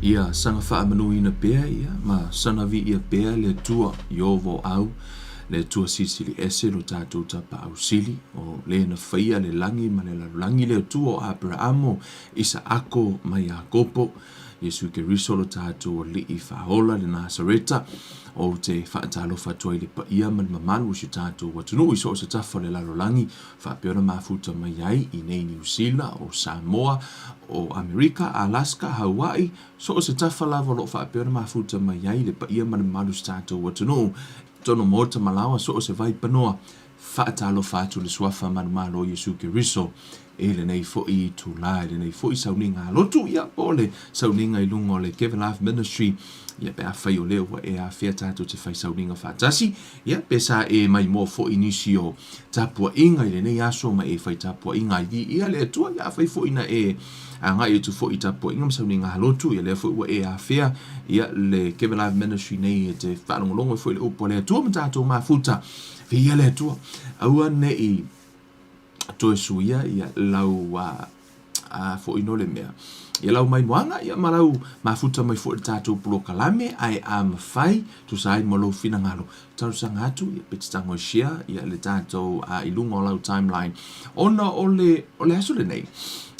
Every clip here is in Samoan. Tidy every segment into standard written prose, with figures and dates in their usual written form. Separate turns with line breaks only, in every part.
Ia saga faamanuina pea ia ma sana viia pea le Atua i o voau, le Atua Silisili Ese lo tatou Tapaau Sili, o le na faia le lagi ma le lalolagi, le Atua o Aperaamo, Isaako ma Iakopo, Iesu Keriso lo tatou Alii Faaola le Nasareta. Ou te faatalofa atu ai i le paia ma le mamalu o si o tatou atunuu i so o se tafa o le lalolagi, faapea ona mafuta mai ai i nei Niu Sila, o Samoa, o Amerika, Alaska, Hawaii, so o se tafa lava o lo o faapea ona mafuta mai ai le paia ma le mamalu o si tatou atunuu. Tonu Maota Malawa, so o se vaipanoa, faatalofa atu le Suafa manumalo o Iesu Keriso i lenei foi itula, i lenei foi sauniga alotu, ia po o le sauniga i luga o le Give Love Ministry, ia pe afai o lea ua e afea tatou te fai sauniga faatasi, ia pe sa e maimoa foi nisi o tapuaiga i lenei aso ma e fai tapuaiga ai viia le Atua, ia afai foi na e agai atu foi i tapuaiga ma sauniga alotu, ia lea foi ua e afea ia le Give Love Ministry nei e te faalogologo ai foi i le upu a le Atua ma tatou mafuta. Viia le Atua. Aua ne i toe suia ia lau a foi no le mea. Ia lau maimoaga ia ma lau mafuta mai foi i le tatou polokalame ae a mafai tusa ai ma lou finagalo talosaga atu ia pe te tago e share ia le tatou i luga o lau timeline ona o le o le aso lenei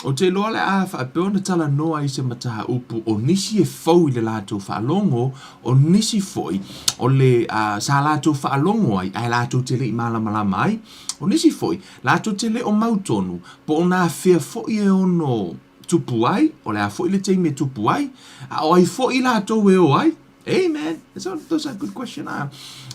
ou te iloa o le a faapea ona talanoa i se mataupu o nisi e fou i le latou faalogo o nisi foi o le sa latou faalogo ai ae latou te le i malamalama ai O nisi foi, latou te le o mautonu po o nafea foi e ono tupu ai, o le a foi le taimi e tupu ai, a o ai foi latou e o ai. Amen. Those are good question. Ah.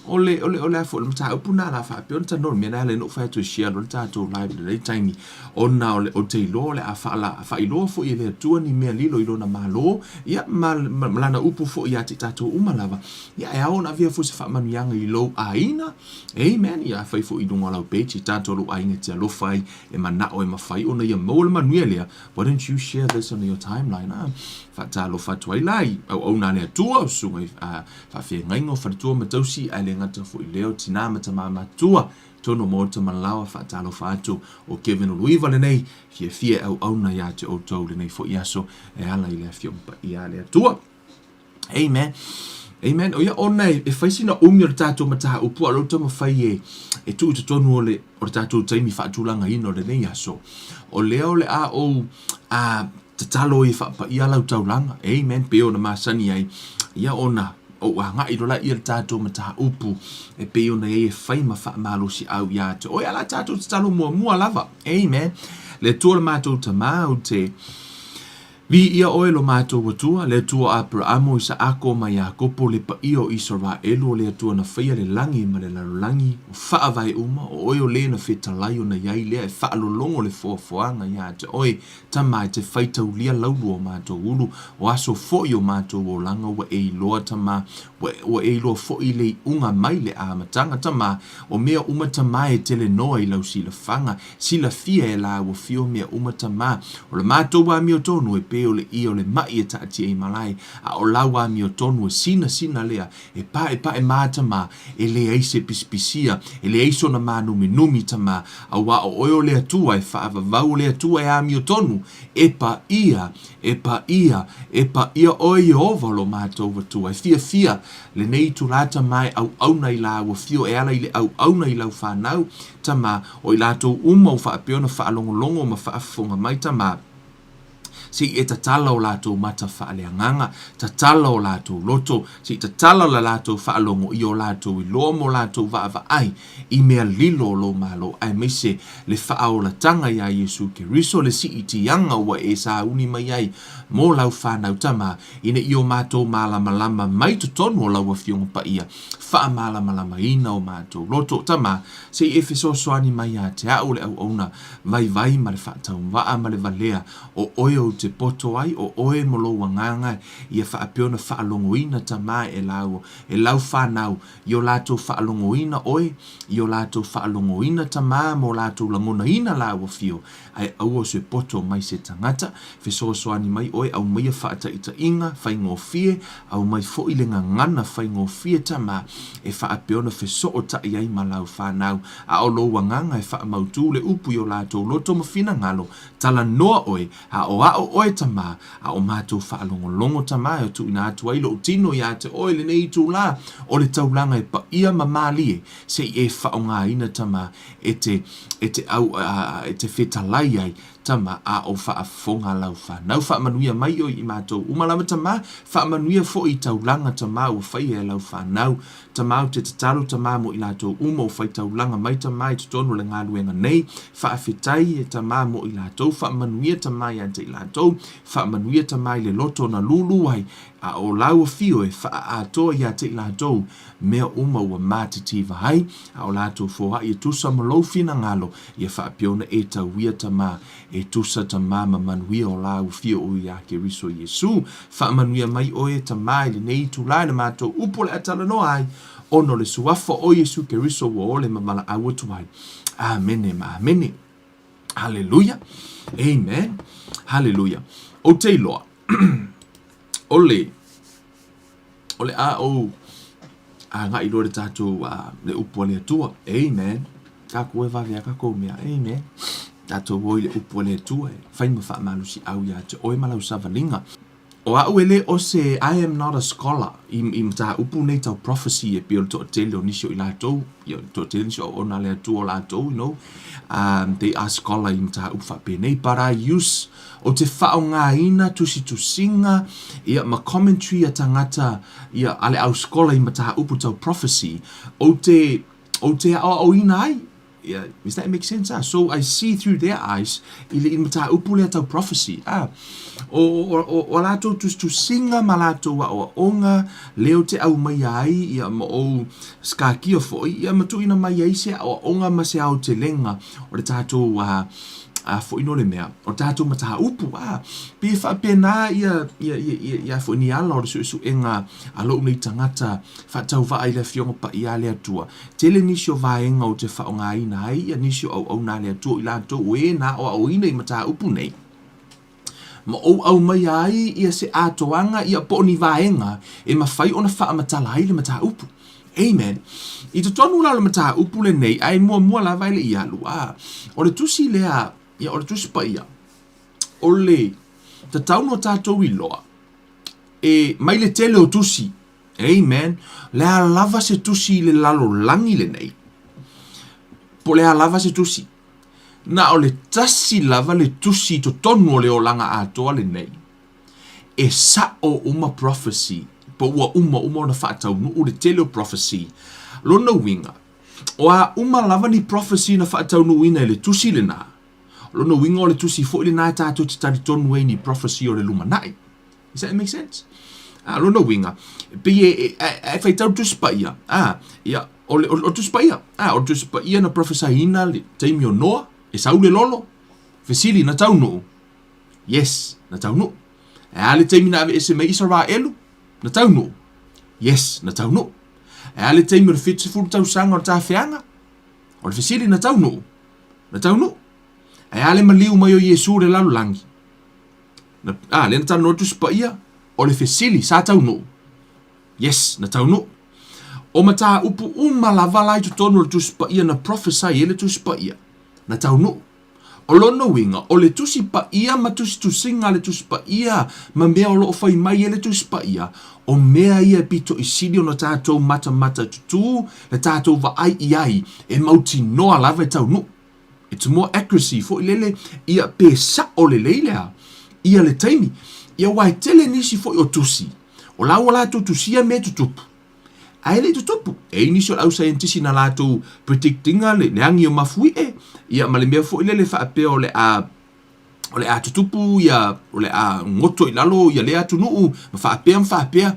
O le, o le, o le a foi le mataupu nā la faapea ona talanoa le mea lea le no fai atu e share lo le tatou live i lenei taimi ona o le o te iloa o le a faala faailoa foi e le Atua ni mea lilo i lona Malo ia ma, ma, ma lana upu foi ia te tatou uma lava ia e ao ona avea foi se faamanuiaga i lou aiga Amen. Ia afai foi i luga o lau page i tatou lou aiga e te alofa ai, e manao e mafai ona ia maua le manuia lea, why don't you share this on your timeline? Ah, faatalofa atu ai la i auauna a le Atua, o susuga i faafeagaiga o faletua ma tausi, ae le gata foi i lea o tinā ma tamā matutua, tonu Maota Malawa, faatalofa atu o Kevin Uluiva lenei, fiafia e auauna ia te outou lenei foi aso e ala i le Afioga Paia a le Atua. Amen. Amen. O ia ona e fai sina umi o le tatou mataupu a o lea ua taumafai e, e tuu i totonu o le, o le tatou taimi faatulagaina o lenei aso. O lea o le a ou a, tatalo ai e faapaia lau taulaga. Amen. Pei ona masani ai. Ia ona ou agai loa laia le tatou mataupu e pei ona i ai e fai ma faamalosiau ia te oe. A o le a tatou tatalo muamua lava. Amen. Le Atua o le matou Tama, ou te Viia oe lo matou Atua, le Atua o Aperaamo, Isaako ma Iakopo, le paia o Isaraelu, o le Atua na faia le lagi ma le lalolagi, o faavae uma, o oe o le na fetalai ona i ai lea e faalologo le foafoaga ia te oe, Tama e te faitaulia laulua o matou ulu, o aso foi o matou olaga ua e iloa, Tama, ua, ua e iloa foi le iuga mai le amataga, Tama, o mea uma Tama e telenoa i lau silafaga, Silafia e la ua fio mea uma Tama, o le matou amiotonu e pei o le ia o le maʻi e taatia i malae, a o lau amiotonu e sinasina lea, e paepae ma Tama, e leai se pisipisia, e leai sona mānuminumi Tama, auā o oe o le Atua e faavavau o le Atua e amiotonu, e paia, e paia, e paia oe Ieova o lo matou Atua, e fiafia lenei itulā Tama e auauna i la ua fio e ala i le auauna i lau fanau, Tama, o i latou uma ua faapea ona faalogologo ma faafofoga mai, Tama, se i e tatala o latou mata faaleagaga, tatala o latou loto, se i tatala la latou faalogo i o latou iloa ma o latou vaavaai i mea lilo o lou Malo, aemaise le faaolataga iā Iesu Keriso, le siitiaga ua e sauni mai ai mo lau fanau, Tama, ina ia o matou malamalama mai totonu o lau Afioga Paia, faamalamalamaina o matou loto, Tama, se i e fesoasoani mai ia te au le auauna vaivai ma le faatauvaa ma le valea o oe ou te poto ai, o oe mo lou agaga ia faapea ona faalogoina Tama e lau, e lau fanau i o latou faalogoina oe, i o latou faalogoina Tama ma o latou lagonaina lau afio, ae aua o se poto mai se tagata, fesoasoani mai oe, aumaia faataitaiga faigofie, aumai foi le gagana faigofie Tama, e faapea ona fesootai ai ma lau fanau, a o lou agaga e faamautū le upu i o latou loto ma finagalo, Talanoa oe, aʻoaʻo oe Tamā, a o matou faalogologo Tamā e tuuina atu ai loʻu tino iā te oe lenei itulā o le taulaga e paia ma mālie, se i e faʻogaina Tamā e te, e te au, e te fetalai ai Tama, a o faafofoga lau fanau. Faamanuia mai oe i matou uma lava Tamā, faamanuia foi i taulaga Tamā ua faia e lau fanau. Tamā ou te tatalo Tamā mo i latou uma ua fai taulaga mai Tamā i totonu o le galuega nei. Faafetai e Tamā mo i latou. Faamanuia Tamā ia te i latou. Faamanuia Tamā i le loto na lūlū ai, a o lau afio e faaatoa ia te i latou mea uma ua matitiva ai, a o latou foai e tusa ma lou finagalo, ia faapea ona e tauia Tamā, e tusa Tamā ma manuia o lāua fia o iā Keriso Iesu. Faamanuia mai oe, Tamā, i lenei itulā i le matou upu o le a talanoa ai, ona o le Suafa o Iesu Keriso ua ole ma valaau atu ai. Amene ma amene. Haleluia. Amen. Haleluia. Ou te iloa, o le, o le a ou agai loa le tatou le upu a le Atua. Amen. Takou e vave a kakou mea. Amen. Tatou o i le upu a le Atua e fai ma faamalosiau iā te oe ma lau savaliga. O a'u e le o se I am not a scholar i, i mataupu nei tau prophecy e pei o le toatele o nisi o i latou, ia, le toatele nisi o auauna a le Atua o latou, you know, they are scholar i mataupu faapenei, but I use Ou te faaaogaina tusitusiga ia ma commentary a tagata ia a le au scholar i mataupu tau prophecy ou te ou te aoaoina ai ia does that make sense ah so I see through their eyes i le i mataupu lea tau prophecy ah o o o o a latou tusitusiga ma latou aoaoga lea ou te aumaia ai ia ma ou sikakia foi ia ma tuuina mai ai se aoaoga ma se aotelega o le tatou ah a foi no le mea, o tatou mataupu, a, pei e faapena ia, ia, ia, ia, ia foi ni ala o le suesuega a lou nei tagata faatauvaa i le Afioga Paia a le Atua. Tele nisi o vaega ou te faaaogaina ai ia nisi o auauna a le Atua o i latou o e na aoaoina i mataupu nei, ma ou aumaia ai ia se atoaga ia po o ni vaega e mafai ona faamatala ai le mataupu. Amen. I totonu la o le mataupu lenei, ae muamua lava e le i alu, a, o le tusi lea, ia, o le tusi paia, o le tatau no tatou iloa, e mai le tele o tusi, amen, le a lava se tusi i le lalolagi lenei, po le a lava se tusi, Na o le tasi lava le tusi i totonu o le olaga atoa lenei, e sa'o uma prophecy, po ua uma uma ona faataunuu le tele o prophecy. Lona uiga, o a uma lava ni prophecy na faataunuuina e le tusi lena, lona uiga o le tusi foi lena e tatou te talitonu ai i ni prophecy o le lumanai. Does that make sense? A, lona uiga, e pei e, e, e, e faitau le Tusi Paia, a, ia, o le, o, o le Tusi Paia, a, o le Tusi Paia na profesaiina le taimi o Noa, e sau le lolo, fesili, na taunuu? Yes, na taunuu. E a le taimi na aveese mai Isaraelu? Na taunuu? Yes, na taunuu. E a le taimi o le 70 tausaga o le tafeaga? O le fesili, na taunuu? Na taunuu. E a le maliu mai o Iesu i le lalolagi? Na, a, lea na talanoa le Tusi Paia, o le fesili, sa taunuu? Yes, na taunuu. O mataupu uma lava la i totonu o le Tusi Paia na prophesy ai le Tusi Paia, na taunuu. O lona uiga, o le Tusi Paia ma tusitusiga a le Tusi Paia ma mea o lo o fai mai e le Tusi Paia, o mea ia e pito i sili ona tatou matamatatutu le tatou vaai i ai e mautinoa lava e taunuu. It's more accuracy foi lele ia pe sa'o lelei lea ia le taimi. Ia aua e tele nisi foi o tusi o la ua latou tusia mea tutupu ae le i tutupu. E i ai nisi o le au saienitisi na latou predict ina le agi o mafuie ia ma le mea foi lele faapea o le a o le a tutupu ia o le a goto i lalo ia lea atunuu ma faapea ma faapea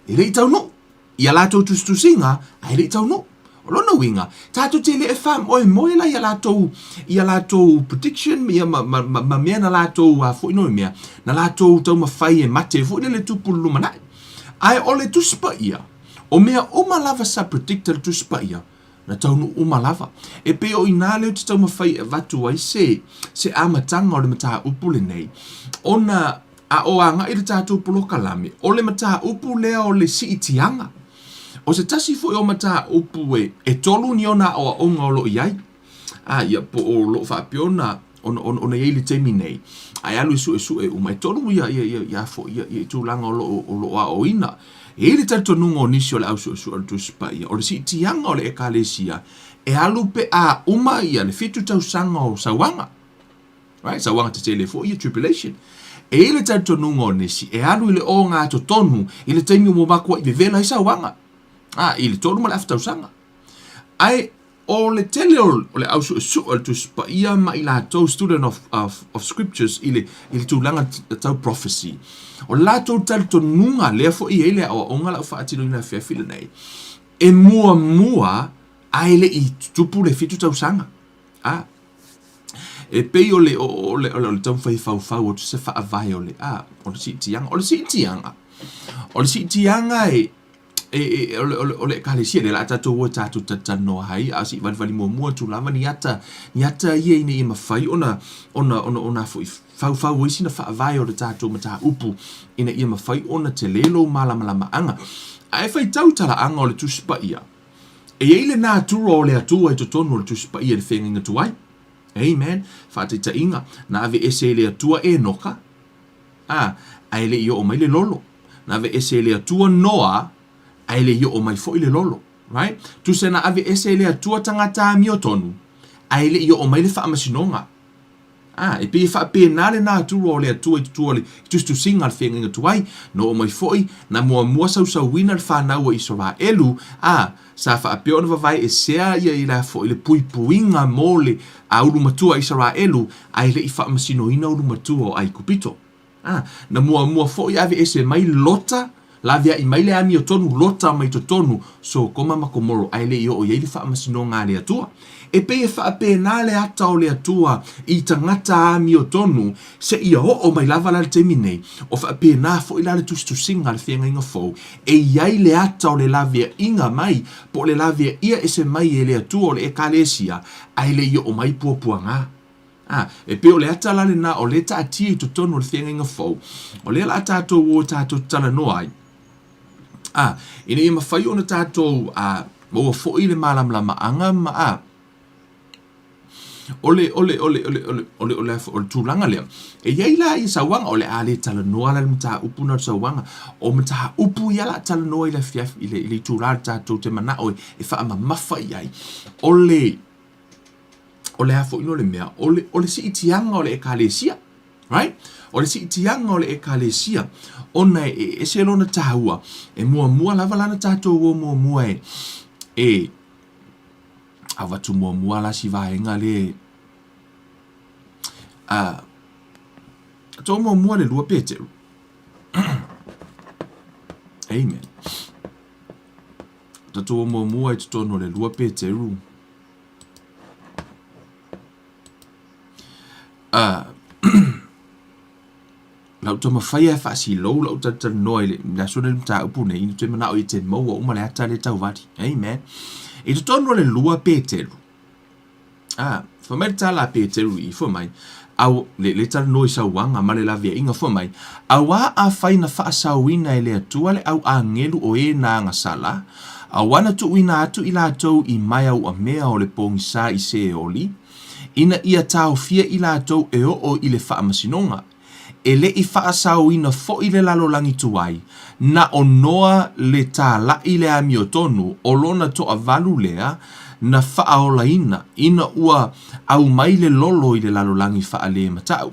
e le i taunuu. I a latou tusitusiga, ae le i taunuu. O lona uiga, tatou te le faamoemoe la i a latou, i a latou prediction ia ma, ma, ma, ma mea na latou a foi no mea, na latou taumafai e mate foi lele tupu le lumanai. Ae o le Tusi Paia, o mea uma lava sa predict e le Tusi Paia, na taunuu uma lava. E pei o i inā lea ou te taumafai e avatu ai se, se amataga o le mataupu lenei, ona A o agai le tatou polokalame, o le mataupu lea o le siitiaga. O se tasi foi o mataupu e, e tolu ni ona aoaoga o lo o i ai. A, ia, po o lo o faapea ona, ona, ona, ona i ai le taimi nei, a e alu e suesue uma, e tolu ia, ia, ia, ia, foi, ia, ia tulaga o lo o, o lo o aoaoina. E i ai le talitonuga o nisi o le au suesue o le Tusi Paia, o le siitiaga o le Ekalesia, e alu pe a uma ia le fitu tausaga o sauaga. Right? Sauaga tetele foi ia, tribulation. E i ai le talitonuga o nisi, e alu i le ogatotonu i le taimi ua matuai vevela ai sauaga. A, i le 3 ma le afa tausaga. Ae o le tele o le au suesue o le Tusi Paia ma i latou student of, of, of scriptures i le, i le tulaga tau prophecy, o le latou talitonuga lea foi e i ai le aoaoga la u faatinoina afiafi lenei, e muamua ae le i tutupu le fitu tausaga. A, e pei o le, o, o le, o le, o le taumafai e faufau atu se faavae o le, a, o le siitiaga. O le siitiaga, o le siitiaga e, e, e, o le, o le, o le ekalesia lea la a tatou o e tatou talatalanoa ai, a o se i valivali muamua atu lava ni ata, ni ata ia ina ia mafai ona, ona, ona, ona foi faufau ai sina faavae o le tatou mataupu ina ia mafai ona tele lou malamalamaaga. Ae faitau talaaga o le Tusi Paia, e i ai le natura o le Atua i totonu o le Tusi Paia i le feagaiga tuai. Amen. Faataitaiga, na aveese e le Atua Enoka, a, ae le i oo mai le lolo. Na aveese e le Atua Noa, ae le i oo mai foi le lolo. Right? Tusa na aveese e le Atua tagata amiotonu, ae le i oo mai le faamasinoga. A, e pei e faapena le natura o le Atua i tua o le tusitusiga a le feagaiga tuai, na oo mai foi, na muamua sausauina le fanau a Isaraelu, a, sa faapea ona vavae esea ia i la foi le puipuiga mo le a ulu matua a Isaraelu, ae le i faamasinoina ulu matua o Aikupito. A, na muamua foi aveese mai Lota, laveai mai le amiotonu Lota mai totonu Sotoma ma Komoro, ae le i oo i ai le faamasinoga a le Atua. E pei e faapena le ata o le Atua i tagata amiotonu seia oo mai lava la le taimi nei, o faapena foi la le tusitusiga a le feagaiga fou, e i ai le ata o le laveaiga mai po o le laveaia ese mai e le Atua o le Ekalesia, ae le i oo mai puapuaga. A, e pei o le ata la lena o lea e taatia i totonu o le feagaiga fou, o lea la a tatou o tatou te talanoa ai, a, ina ia mafai ona tatou a, maua foi le malamalamaaga ma a, o le, o le, o le, o le, o le, o le, o le, o le tulaga lea. E i ai la ia sauaga, o le a le talanoa la le mataupu na o le sauaga. O mataupu ia la a talanoa i le afiafi, i le, i le itula le tatou te manao e, e faamamafa i ai. O le, o le a foi no le mea, o le, o le siitiaga o le ekalesia. Right? O le siitiaga o le ekalesia, ona e ese lona tāua, e muamua lava lana tātou o muamua e, e avatu muamua la si vaega le, a, tō muamua le lua Peteru. Amen. Tatou o muamua i totonu o le lua Peteru. Uh, lau taumafai e faasilou lau talatalanoa i le aso nei le mataupu nei, ina toe manao i te maua uma le ata le tauvali. Amen. I totonu o le lua Peteru, A, fai mai le tala a Peteru i, fai mai, au, le, le talanoa i sauaga ma le laveaiga, fai mai, Auā afai na faasaoina e le Atua le au agelu o e na agasala, auā na tuuina atu i latou i maea-uamea o le pogisa i Seoli, ina ia taofia i latou e oo i le faamasinoga, E le i faasaoina foi le lalolagi tuai, na o Noa le tālaʻi le amiotonu o lona toavalu lea na faaolaina ina ua aumai le lolo i le lalolagi faalematau.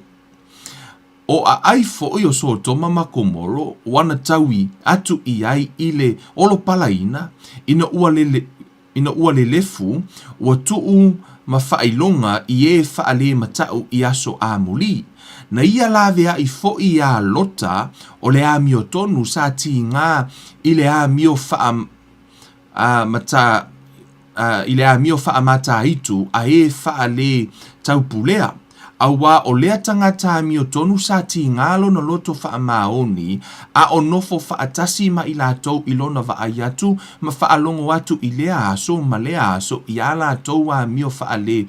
O aai foi o Sotoma ma Komoro ua na taui atu i ai i le olopalaina ina ua lele Ina ua lelefu, ua tuu ma faailoga i e faalematau i aso amuli. Na ia laveai foi iā Lota o le amiotonu sa tigā i le amio faa, a, mata, a, i le amio faamataitu a e faaletaupulea. Auā o lea tagata amiotonu sa tigā lona loto faamaoni, a o nofo faatasi ma i latou i lona vaai atu ma faalogo atu i lea aso ma lea aso i ā latou amio faale,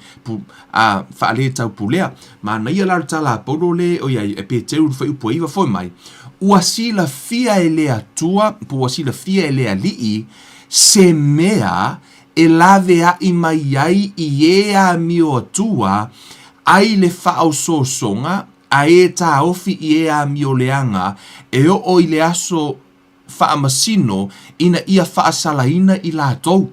a, faaletaupulea. Manaia la o le tala a Paulo le, ʻoiai, e Peteru i le fuaiupu 9, foi mai, Ua silafia e le Atua, po ua silafia e le Alii, se mea e laveai mai ai i e amio atua, ai le faaosoosoga a e taofi i e amioleaga e oo i le aso faamasino ina ia faasalaina i latou.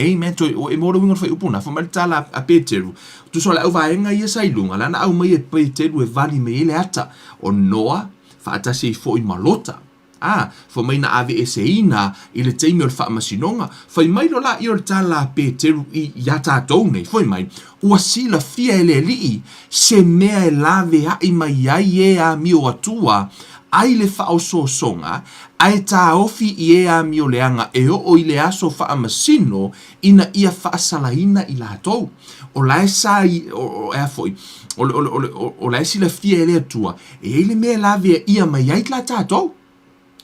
Amen. Toe, e maua le uiga o le fuaiupu lena, fai mai le tala a Peteru, tusa o le auvaega ia sa i luga, la na aumai e Peteru e vali mai ai le ata o Noa faatasi ai foi ma Lota. Ā, fai mai na aveeseina i le taimi o le faamasinoga. Fai mai loa laia o le tala a Peteru i, iā tātou nei, fai mai, Ua silafia e le Alii se mea e laveai mai ai e amio atua ai le faaosoosoga, ae taofi i e amioleaga e oo i le aso faamasino ina ia faasalaina i latou. O la e sa i, o, o, ea foi, o le, o le, o le, o la e silafia e le Atua, e i ai le mea e laveaia mai ai la tatou.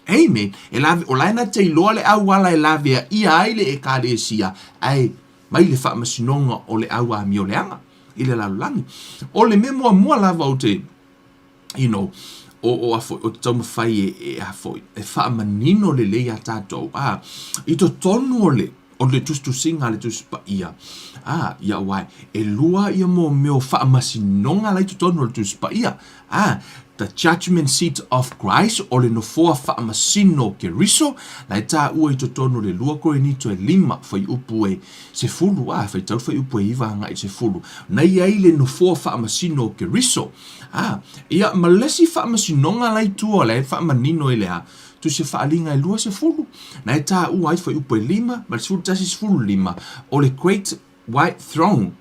Amen. E lave, o la e na te iloa le auala e laveaia ai le Ekalesia, ae mai le faamasinoga o le au amioleaga i le lalolagi. O le mea muamua lava ou te, you know, o, o a foi, o te taumafai e, e a foi, e faamanino lelei iā tatou, a, i totonu o le, o le tusitusiga a le Tusi Paia, a, ia aua e lua ia mo mea o faamasinoga la i totonu o le Tusi Paia, a, the judgment seat of Christ, o le nofoa faamasino o Keriso, la e taua i totonu o le 2 Korinito e 5, fuaiupu e 10, a, faitau le fuaiupu e 9 agai i le 10, na i ai le nofoa faamasino o Keriso, a, ia, ma le isi faamasinoga la i tua la e faamanino i le a, Tusi Faaaliga e 20, na e taua ai fuaiupu e 5 ma le 11 15 o le Great White Throne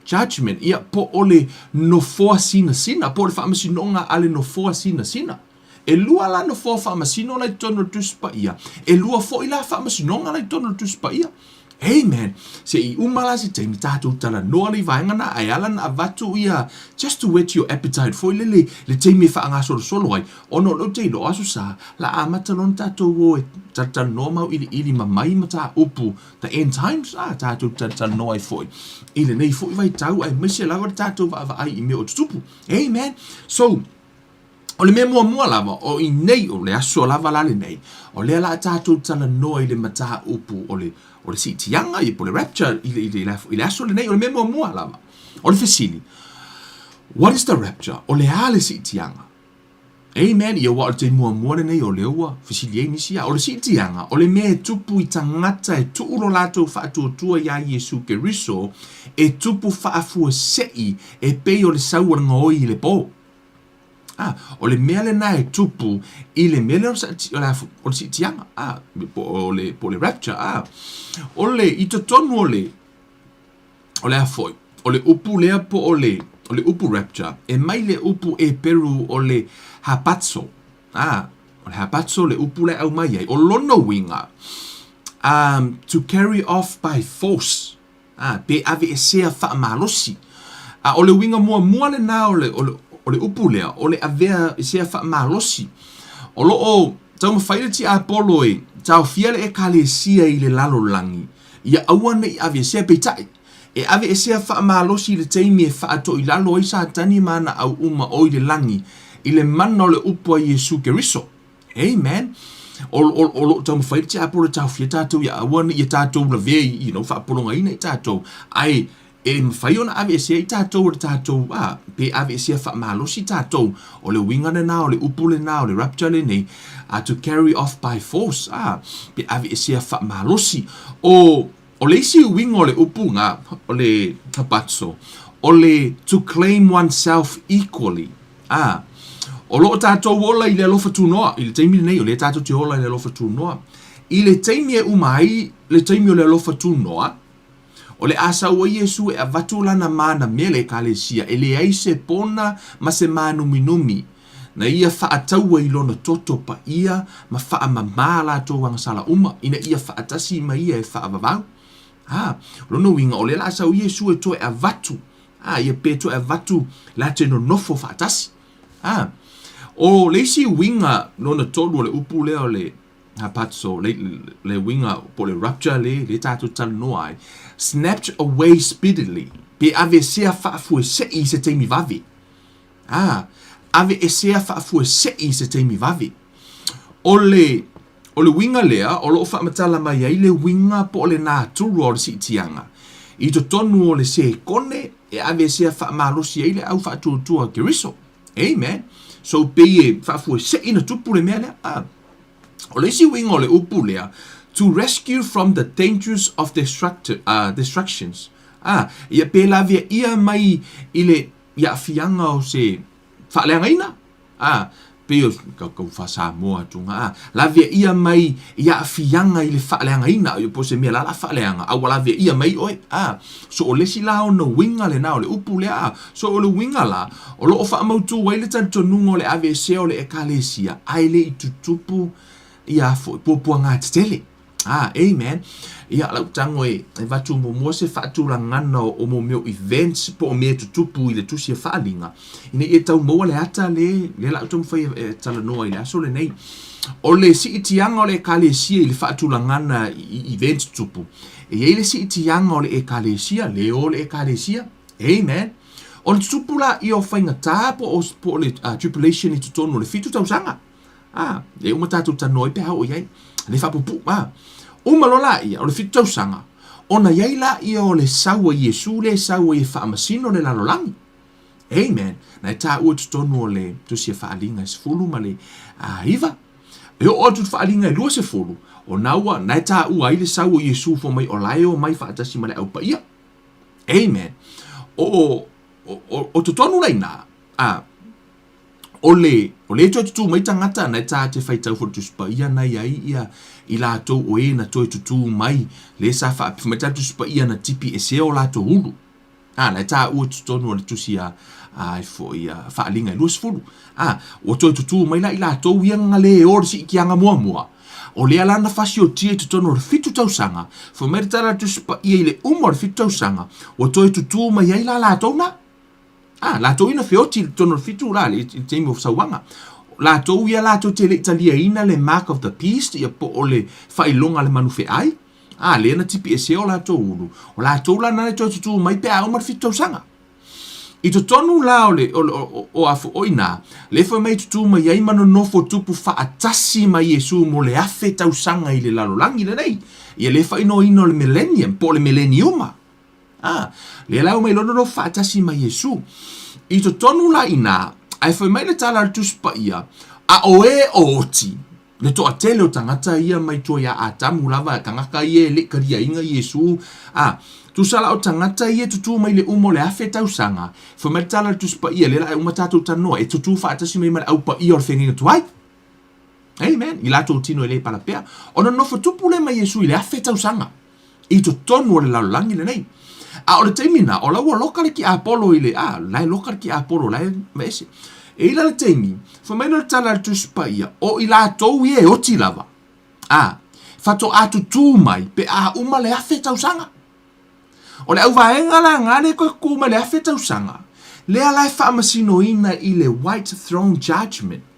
Judgment, ia, po o le nofoa sinasina, po o le faamasinoga a le nofoa sinasina. E lua la nofoa faamasino la i totonu o le Tusi Paia, e lua foi la faamasinoga la i totonu o le Tusi Paia. Amen. Se i uma la se taimi tatou talanoa le i vaega na, ae ala na avatu ia just to whet your appetite foi lele le taimi e faagasolosolo ai, ona o lea ou te iloa o Aso Sa, la amata loa ona tatou o e talatalanoa ma auiliili ma mai mataupu the end times, a tatou talatalanoa ai foi i lenei foi vaitau aemaise lava le tatou vaavaai i mea o tutupu. Amen. So, O le mea muamua lava, o i nei, o le aso lava la lenei, o lea la a tatou talanoa i le mataupu o le, o le siitiaga, ia po o le rapture i le, i le, i le aso lenei, o le mea muamua lava, o le fesili, what is the rapture? O le a le siitiaga? Amen. Ia aua o le taimi muamua lenei o lea ua fesili ai nisi ia. O le siitiaga, o le mea e tupu i tagata e tuu lo latou faatuatua iā Iesu Keriso, e tupu faafuasei e pei o le sau o le gaoi i le po. A, o le mea lena e tupu i le mea lea o le, o le siitiaga, a, po o le, po o le rapture, a. O le, i totonu o le, o le a foi, o le upu lea po o le, o le upu rapture, e mai le upu Eperu o le harpazo, a, o le harpazo le upu lea e aumai ai, o lona uiga, um, to carry off by force, Ā, pe aveesea faamalosi. A o le uiga muamua lena o le, o le, o le upu lea, o le aveesea faamalosi. O lo o taumafai le tiapolo e taofia le Ekalesia i le lalolagi, ia aua ne i aveesea, peitai, e aveesea faamalosi i le taimi e faatoilalo ai Satani ma ana au uma o i le lagi, i le mana o le upu a Iesu Keriso. Amen. O, o, o lo o taumafai le tiapolo e taofia tatou ia aua ne i ia tatou lavea i, you know, faapologaina i tatou. Ae e mafai ona aveesea i tatou o le tatou, a, pe aveesea faamalosi tatou. O le uiga lena, o le upu lena, o le rapture lenei, a, to carry off by force, a, pe aveesea faamalosi. O, o le isi uiga o le upu na, o le harpazo, o le to claim oneself equally. Ā, o lo o tātou ola i le alofa tunoa, i le taimi lenei, o lea tātou te ola i le alofa tunoa. I le taimi e uma ai le taimi o le alofa tunoa, o le a sau ai Iesu e avatu lana mana mea le Ekalesia, e leai se pona ma se mānuminumi, na ia faataua i lona toto paia ma faamamā latou agasala uma, ina ia faatasi ma ia e faavavau. Ā, o lona uiga, o lea la a sau Iesu e toe avatu A, ia pe toe avatu la te nonofo faatasi. A, o le isi uiga lona tolu o le upu lea o le harpazo, le, le uiga po o le rapture le, le tatou talanoa ai, snatch away speedily, pe aveesea faafuesei i se taimi vave. A, aveesea faafuesei i se taimi vave. O le, o le uiga lea o lo o faamatala mai ai le uiga po o le natura o le siitiaga i totonu o le sekone e aveesea faamalosi ai le au faatuatua a Keriso. Amen. So pei e faafuasei na tupu le mea lea. Ah. O le isi uiga o le upu lea, to rescue from the dangers of destructions. Ah, ia pe laveaia mai i le i aafiaga o se faaleagaina. Ah, pei o kau kau faa-Samoa atu ga, ah, laveaia mai i aafiaga i le faaleagaina, po o se mea la la faaleaga, a ua laveaia mai oe. Ah, so o le isi la ona uiga lena o le upu lea. Ah, so o le uiga la, O lo o faamautu ai le talitonuga o le aveesea o le Ekalesia ae le i tutupu ia foi puapuaga tetele. Ah, amen. Ia, lau tago e avatu muamua se faatulagana o mo mea o events po o mea e tutupu i le tusi a Faaaliga, ina ia tau maua le ata le, lea la ou taumafai e talanoa i le aso lenei. O le siitiaga o le Ekalesia i le faatulagana i events tutupu, e i ai le siitiaga o le Ekalesia, le o le Ekalesia, Amen. Ona tutupu laia o faigata po o, po o le tribulation i totonu o le fitu tausaga. Ah, e uma tatou talanoa ai pe a oo i ai. Le faapuupuu. Ah, uma loa laia o le fitu tausaga, ona i ai laia o le sau a Iesu lea e sau ai e faamasino le lalolagi. Amen. Na e taua i totonu o le Tusi a Faaaliga e sefulu ma le iva. E oo atu i le Faaaliga e 20, ona ua, na e taua ai le sau o Iesu fai mai o la e omai faatasi ma le Au Paia. Amen. O, o, o, o totonu la inā, a, o le, o le toe tutū mai tagata, na e tā te whaitau for Tusi Paia na i ai ia i lātou o e na toe tutū mai, le sa wha, mai tā Tusi Paia na tipi e se o lātou ulu. A, na e tā ua totonu o le tusi a, a, i fo, i a, Faaaliga e 20. A, ua toe tutū mai la i lātou ia nga le o le siitiaga muamua. O lea la na fasiotia i totonu o le fitu tausaga, fai mai le tala a le Tusi Paia i le uma o le fitu tausaga, ua toe tutū mai ai la latou na. A, latou ia na feoti i totonu o le fitu la, i le taimi o sauaga. Latou ia latou te le i taliaina le mark of the beast, ia po o le faailoga a le manu feai. A, lea na tipiesea o latou ulu. O latou la na e toe tutū mai pe a uma le fitu tausaga. I totonu la o le, o, o, o a o inā, le fai mai tutū mai ai ma nonofo tupu faatasi ma Iesu mo le afe tausaga i le lalolagi lenei. Ia le faaigoaina o le millennium, po o le mileniuma. A, lea la omai loa nonofo faatasi ma Iesu. I totonu la inā, ae fai mai le tala a le Tusi Paia, a o e o oti, Le toatele o tagata ia mai tua iā Atamu lava, tagata ia e le i kaliaina Iesu, a, tusa la o tagata ia e tutū mai le uma o le afe tausaga, fai mai le tala a le Tusi Paia, lea la e uma tatou talanoa, e tutū faatasi mai ma le Au Paia o le Feagaiga Tuai. Amen. I latou tino e le palapea. Ona nofo tupu lea ma Iesu i le afe tausaga. I totonu o le lalolagi lenei. A o le taimi na, o la ua loka le tiapolo i le, a, la e loka le tiapolo, la e ese. E i la le taimi, fai mai lea o le tala a le Tusi Paia, o i latou ia e oti lava, a, faatoa tutū mai pe a uma le afe tausaga. O le auvaega la nga le toe tutū mai le afe tausaga, lea la e faamasinoina i le White Throne Judgment.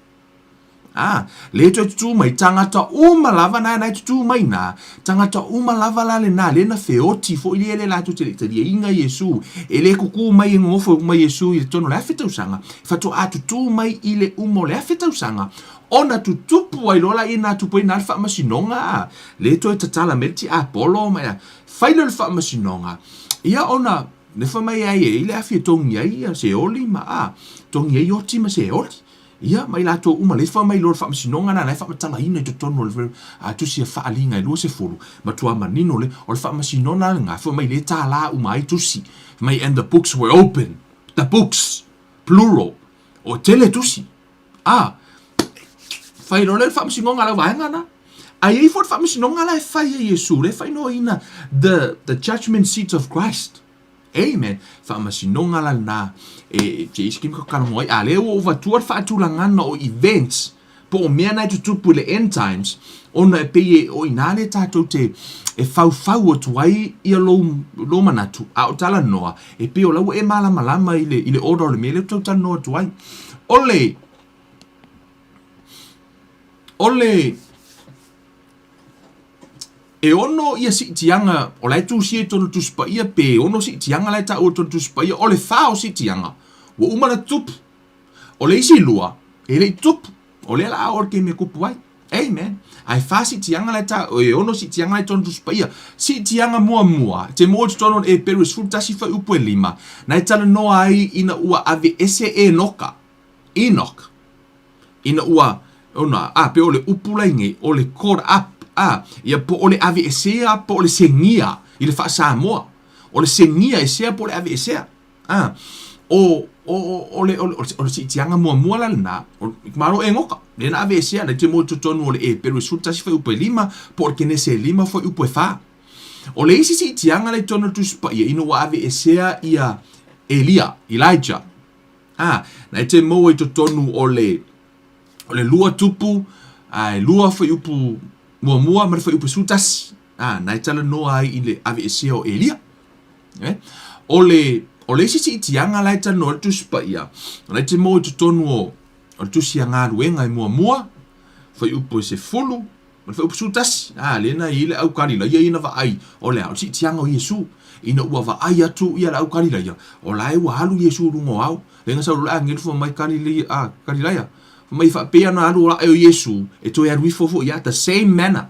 Ā, lē toe tutū mai, tangata uma lava nā nā e tutū mai nā, tangata uma lava la lenā, lē na feoti foi lea lē latou te le i taliaina Iesū, e lē kukū mai e nonofo uma Iesū i le tonu o le afe tausaga, faatoa tutū mai i le uma o le afe tausaga, ona tutupu ai loa laia nā tupu ai nā le faamasinoga, ā, lē toe tatala mai le tiapolo ma ia, fai lea o le faamasinoga, ia ona nefa mai ai e i le afi e togi ai ia Seoli ma, ā, togi ai oti ma Seoli. Ia, ma i latou uma, lefa mai loa le faamasinoga lena, la e faamatalaina i totonu o le Tusi a Faaaliga e 20, matua manino le, o le faamasinoga lena, fai mai le tālā uma ai tusi, fai mai, and the books were open, the books, plural, o tele tusi. A, fai loa lea le faamasinoga a lau vaega lena. A i ai foi le faamasinoga la e fai e Iesu, lea e faaigoaina the judgment seat of Christ. Amen. Faamasinoga la lena e te isi taimi talanoa ai. A lea ua ou avatua le faatulagana o events po o mea na e tutupu i le end times ona e pei e o inā lea tatou te e faufau atu ai ia lou, lou manatu a o talanoa e pei o la ua e malamalama i le, i le order o le mea lea ou tau talanoa atu ai. O le, o le, E ono ia siitiaga o la e tusia i totonu o le Tusi Paia, pe e ono siitiaga la e taua i totonu o le Tusi Paia, o le fa o siitiaga, ua uma ona tutupu. O le isi lua, e le i tutupu. O lea la a oo i le taimi e tupu ai. Amen. Ae fa siitiaga la e ta, e ono siitiaga la i totonu o le Tusi Paia. Siitiaga muamua, te moe i totonu o le Eperu e 11 fuaiupu e lima, na e talanoa ai ina ua aveese Enoka, Enoch, ina ua, ona, a, pe o le upu la i nei, o le caught up, a, ia po o le aveesea po o le segia i le faa-Samoa. O le segia esea po o le aveesea. A, o, o, o, o le, o le, o le siitiaga muamua la lena, o le malo Enoka, lea na aveesea, lea te moe i totonu o le Eperu e 11 fuaiupu e lima, po o le Kenese e lima fuaiupu e fa. O le isi siitiaga la i totonu o le Tusi Paia, ina ua aveesea ia Elia, Elijah, A, na e te maua i totonu o le, o le lua tupu, a e lua fuaiupu muamua ma le fuaiupu 11. A, na e talanoa ai i le aveesea o Elia. Eh? O le, o le isi siitiaga la e talanoa ai le Tusi Paia, na e te maua i totonu o, o le Tusi a Galuega e muamua, fuaiupu e 10, Ma le fuaiupu 11, a, lea na i ai le au Kalilaia ia na vaai, o le a? O le siitiaga o Iesu. Ina ua vaai atu ia le au Kalilaia, o la e ua alu Iesu i luga o ao. Lea na sau loa le agelu fai mai, Kalili, a, Kalilaia, fai mai faapea na alu ae o Iesu, e toe alu ifo foi ia, the same manner.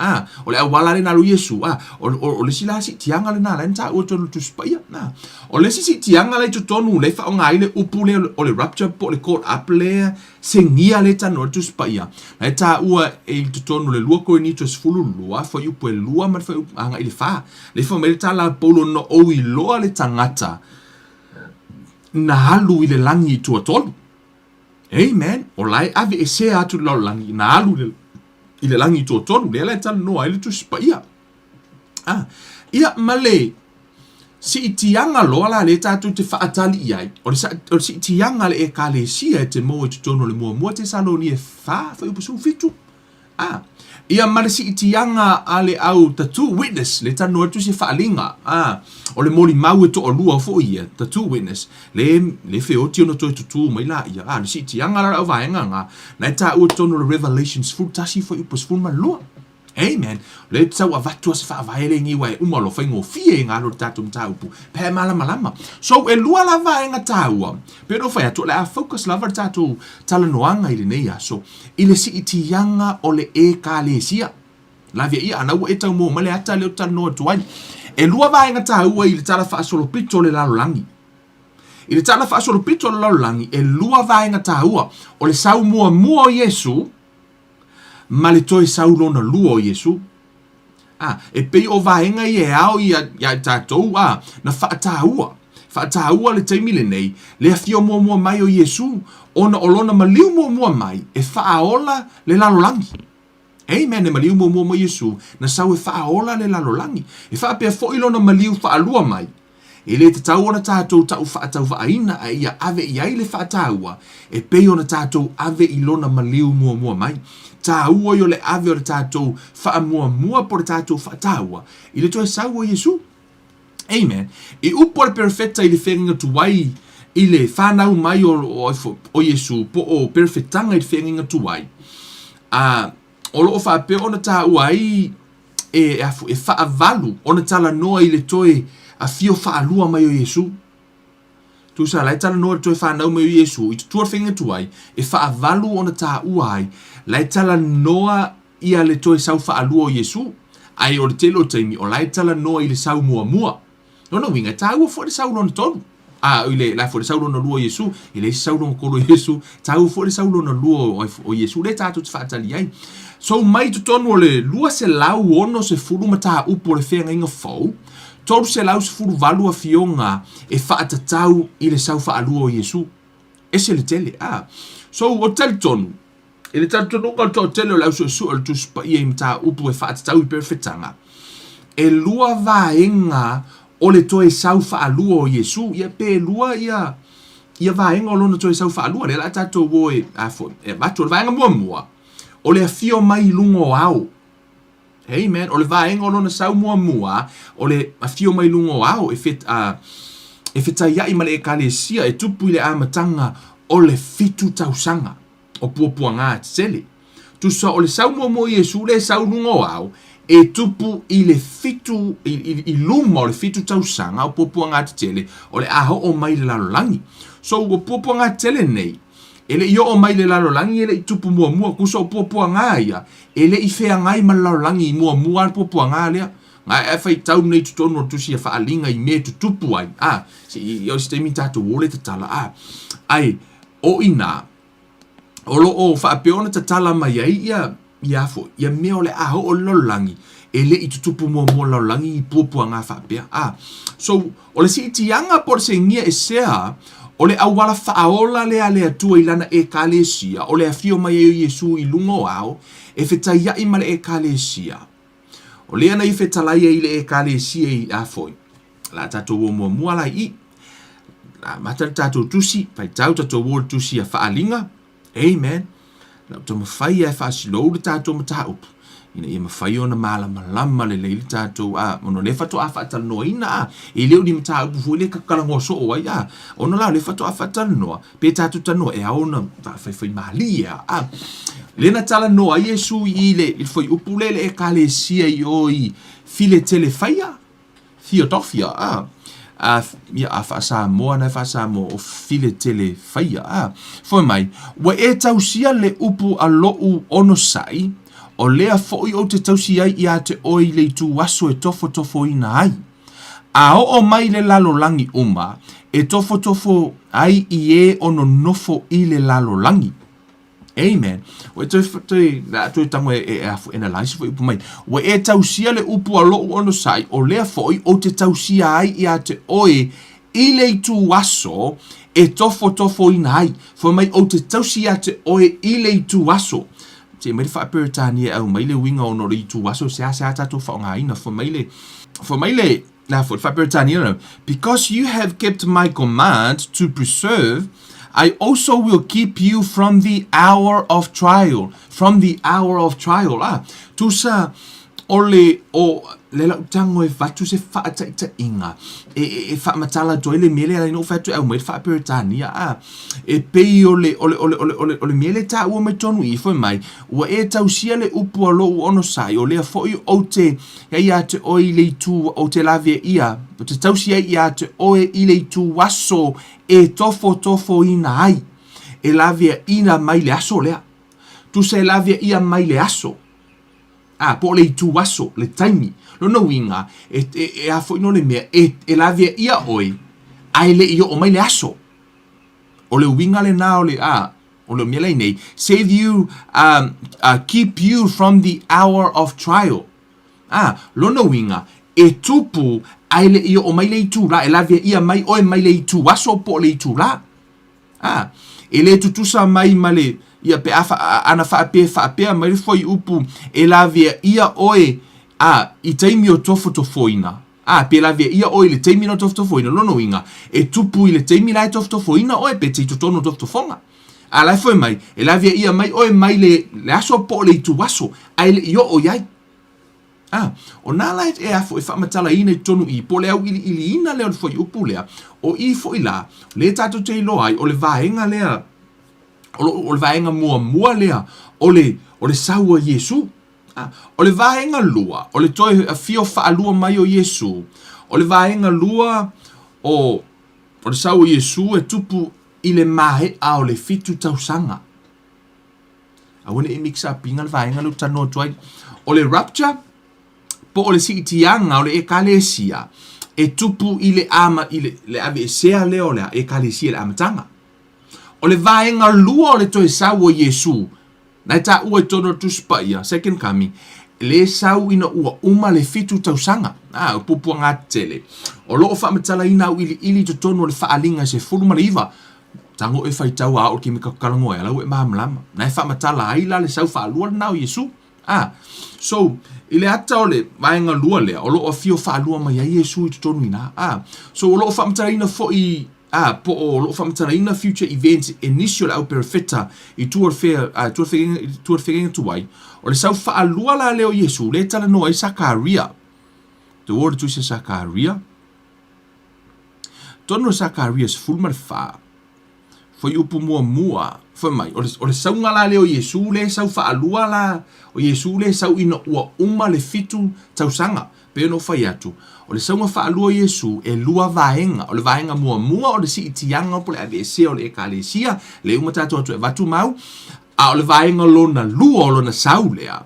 A, o le auala lea na alu Iesu, a, o, o, o le isi la siitiaga lena la e na taua i totonu o le Tusi Paia. A, o le isi siitiaga la i totonu lea e faaaoga ai le upu lea o le rapture po o le caught up lea, Segia lea e talanoa ai le Tusi Paia, la e taua i totonu o le 2 Korinito 12, fuaiupu e 2 ma le fuaiupu agai i le 4. Lea e fai mai le tala a Paulo, Na ou iloa le tagata na alu i le lagi i tuatolu. Amen. O la e aveesea atu i le lalolagi, na alu i le lagi i tuatolu. Lea la e talanoa ai le Tusi Paia. Ah, ia ma le siitiaga loa la lea tatou te faatali i ai, o le, o le siitiaga a le Ekalesia e te maua i totonu o le muamua Tesalonia e 4 fuaiupu 17. Ah, ia ma le siitiaga a le au the two witness, le talanoa atu se faaaliga, ah, o le molimau e toalua foi ia, the two witness, le, le feoti ona toe tutū mai laia. Ah, le siitiaga la le au vaega nga, na e taua i totonu o le Revelation 11 fuaiupu 12. Amen. Lea e tau avatu a se faavae lenei aua e uma loa faigofie i galo le tatou mataupu pe a e malamalama. So e lua la vaega taua, pei ona ou fai atu o le a focus lava le tatou talanoaga i lenei aso i le siitiaga o le Ekalesia. Lavea ia ana ua e tau maua mai le ata lea ou te talanoa atu ai. E lua vaega taua i le tala faasolopito o le lalolagi. I le tala faasolopito o le lalolagi e lua vaega taua, o le sau muamua o Iesu, ma le toe sau lona lua o Iesu. A, e pei o vaega ia e ao ia, ia i tatou, a, na faataua. Faataua le taimi lenei, le afio muamua mai o Iesu, ona o lona maliu muamua mai e faaola le lalolagi. Amen, e maliu muamua mai Iesu, na sau e faaola le lalolagi. E faapea foi lona maliu faalua mai, E le tatau ona tatou tau faatauvaaina a ia ave i ai le faataua e pei ona tatou ave i lona maliu muamua mai. Taua i o le ave o le tatou faamuamua po o le tatou faataua i le toe sau o Iesu. Amen. I upu a le perofeta i le feagaiga tuai i le fanau mai o, o, o Iesu po o perofetaga i le feagaiga tuai, a o lo o faapea ona taua ai e, e faavalu ona talanoa i le toe afio faalua mai o Iesu. Tusa la e talanoa i le toe fanau mai o Iesu i tutua le faiga tuai, e faavalu ona taua ai, la e talanoa ia le toe sau faalua o Iesu, ae o le tele o taimi o la e talanoa i le sau muamua. Lona uiga, e taua foi le sau lona tolu. A, i le, la foi le sau lona lua o Iesu, e leai se sau lona tolu o Iesu, taua foi le sau lona lua o, o Iesu, lea tatou te faatali ai. So mai i totonu o le 260 mataupu o le feagaiga fou, 318 afioga e faatatau i le sau faalua o Iesu. Ese le tele, a. So, ou te talitonu, I le talitonuga o le toatele o le au suesue o le Tusi Paia i mataupu e faatatau i perofetaga, e lua vaega o le toe sau faalua o Iesu, ia pe lua ia ia vaega o lona toe sau faalua, lea la tatou o e, a foi, e avatu. O le vaega muamua, o le afio mai i luga o ao. Amen. O le vaega o lona sau muamua, o le afio mai luga o ao e, fet, e fetaiai ma le ekalesia e tupu i le amataga o le fitu tausaga o puapuaga tetele. Tusa o le sau muamua o Iesu lea e sau luga o ao, e tupu i le fitu, i, i, i luma o le fitu tausaga o puapuaga tetele o le a oo mai i le lalolagi. So ua puapuaga tetele nei, E le i oo mai le lalolagi e le i tupu muamua, tusa o puapuaga ia, e le i feagai ma le lalolagi i muamua lava le puapuaga lea. Na e faitau nei i totonu o le tusi a Faaaliga i mea e tutupu ai, a, se i oo i se taimi tatou o lea tatala, a, ae o i ina, o lo o faapea ona tatala mai ai ia, ia foi, ia mea o le a oo i le lalolagi, e le i tutupu muamua i le lalolagi ni puapuaga faapea. A, so, o le siitiaga po o le segia esea, o le auala faaola lea a le Atua i Lana Ekalesia, o le afio mai ai o Iesu i luga o ao, e fetaiaʻi ma le Ekalesia. O lea na ia fetalai ai i le Ekalesia i a foi, o le a tatou o muamua la i i. Amata le tatou tusi, faitau tatou o i le tusi a Faaaliga. Amen. Na ou taumafai lava e faasilou le tatou mataupu ina ia mafai ona malamalama lelei le tatou a, ona o lea faatoa faatalanoaina a, e le o ni mataupu foi lea e talanoa soo ai a, ona la o lea faatoa faatalanoa, pe tatou talanoa e ao ona faafaifaimalie a, a. Lea na talanoa ai Iesu i le, i le fuaiupu lea i le Ekalesia i o i Filetelefaia, Philadelphia, a, a, ia, a faa-Samoa na e faa-Samoa o Filetelefaia, a. Fai mai, Ua e tausia le upu a loʻu onosai, o lea foʻi ou te tausi ai iā te oe i le itu aso e tofotofoina ai. A oo mai le lalolagi uma, e tofotofo ai i e o nonofo i le lalolagi. Amen. Ua e toe, toe, le a toe tago e, e, e afu analyze foi upu mai. Ua e tausia le upu a loʻu onosai, o lea foʻi ou te tausia ai iā te oe i le itu aso e tofotofoina ai. Fai mai ou te tausi iā te oe i le itu aso. Se i aumai le faa-Peretania e aumai le uiga ona o le itu aso, seasea tatou faaaogaina. Fai mai le, fai mai le, le a foi, le faa-Peretania lena, Because you have kept my command to preserve, I also will keep you from the hour of trial. From the hour of trial. Ah, tusa, o le, o, le lau tago e avatu se faataitaiga e, e, e faamatala atu ai le mea lea ina ua fai atu e aumai le faa-Peretania, a, e pei o le, o le, o le, o le, o le, o le mea lea e taua mai tonu i i, fai mai, ua e tausia le upu a lou onosai, o lea foi ou te ai ia te oe i le itu, ou te laveaia, ou te tausi ai ia te oe i le itu aso e tofotofoina ai, e laveaina mai le aso lea. Tusa e laveaia mai le aso. Ā, po o le itu aso, le taimi. Lona uiga, e, e, e a foi no le mea, e, e laveaia oe, a e le i oo mai le aso. O le uiga lena o le, ā, o le mea la i nei, save you, um, uh, keep you from the hour of trial. Ā, lona uiga, e tupu a e le i oo mai le itulā, e laveaia mai oe mai le itu aso po o le itulā. Ā, e lē tutusa mai ma le, ia, pe a, ana faapea faapea mai le fuaiupu e laveaia oe, ā, i taimi o tofotofoina, ā, pe laveaia oe i le taimi na tofotofoina, lona uiga, e tupu i le taimi la e tofotofoina oe, pe te i totonu o tofotofoga. Ā, la e fai mai, e laveaia mai oe mai le, le aso po o le ituaso, a e le i oo i ai. Ā, o nā la e afo e faamatalaina i totonu i, po o le auiliiliina lea o le fuaiupu lea, o i foi la, lea tatou te iloa ai, o le vaega lea, o, lo, o le vaega muamua lea o le, o le sau a Iesū. Ā, o le vaega lua, o le toe afio faalua mai o Iesū, o le vaega lua o, o le sau a Iesū e tupu i le maea o le fitu tausaga. Aua ne i mix up ina le vaega lea ou te talanoa atu ai. O le rapture, po o le siitiaga o le Ekalesia, e tupu i le ama, i le, le aveesea lea o le Ekalesia i le amataga. O le vaega lua o le toe sau o Iesu, na e taua i totonu o le Tusi Paia, Second Coming, le sau ina ua uma le fitu tausaga. Ah, o puapuaga tetele. O lo o faamatalaina auiliili i totonu o le Faaaliga 19, Tago e faitau a oo ki me ka talanoa e ala ua e malamalama. Na e faamatala ai la le sau faalua lena o Iesu. A, so, i le ata o le vaega lua lea, o lo o afio faalua mai ai Iesu i totonu i ina. A, so o lo o faamatalaina foi, a, po o lo o faamatalaina future events e nisi o le au perofeta i tua o le fea, a, tua o le feagaiga, i tua o le feagaiga tuai. O le sau faalua la lea o Iesu, lea e talanoa ai Sakaria. Te ua o le tusi a Sakaria. Tonu o Sakaria 14, fuaiupu muamua, Fai mai, o le, o le sauga la lea o Iesu lea e sau faalua la, o Iesu lea e sau ina ua uma le fitu tausaga. Pei ona ou fai atu, o le sauga faalua o Iesu, e lua vaega. O le vaega muamua o le siitiaga po o le aveesea o le Ekalesia, lea uma tatou atu e avatu mau, a o le vaega lona lua o lona sau lea,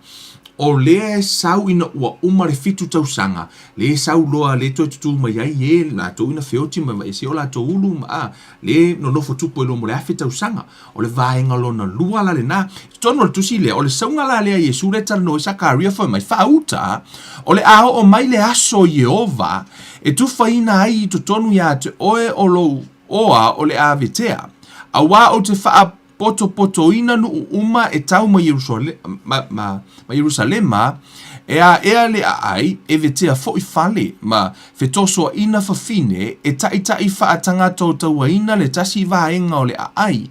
o lea e sau ina ua uma le fitu tausaga, lea e sau loa, lea e toe tutū mai ai e latou ina feoti ma aveesea o latou ulu ma, a, lea e nonofo tupu ai loa mo le afe tausaga. O le vaega lona lua la lena. I totonu o le tusi lea, o le sauga la lea a Iesu lea e talanoa ai Sakaria fai mai, Faauta, o le a oo mai le aso o Ieova e tufaina ai i totonu iā te oe o lou oa o le a vetea, auā ou te faapotopotoina nuu uma e tau ma Ierusalema, e aea le aai, e vetea foi fale ma Fetosoaina fafine e taʻitaʻi faatagataotauaina le tasi vaega o le aai,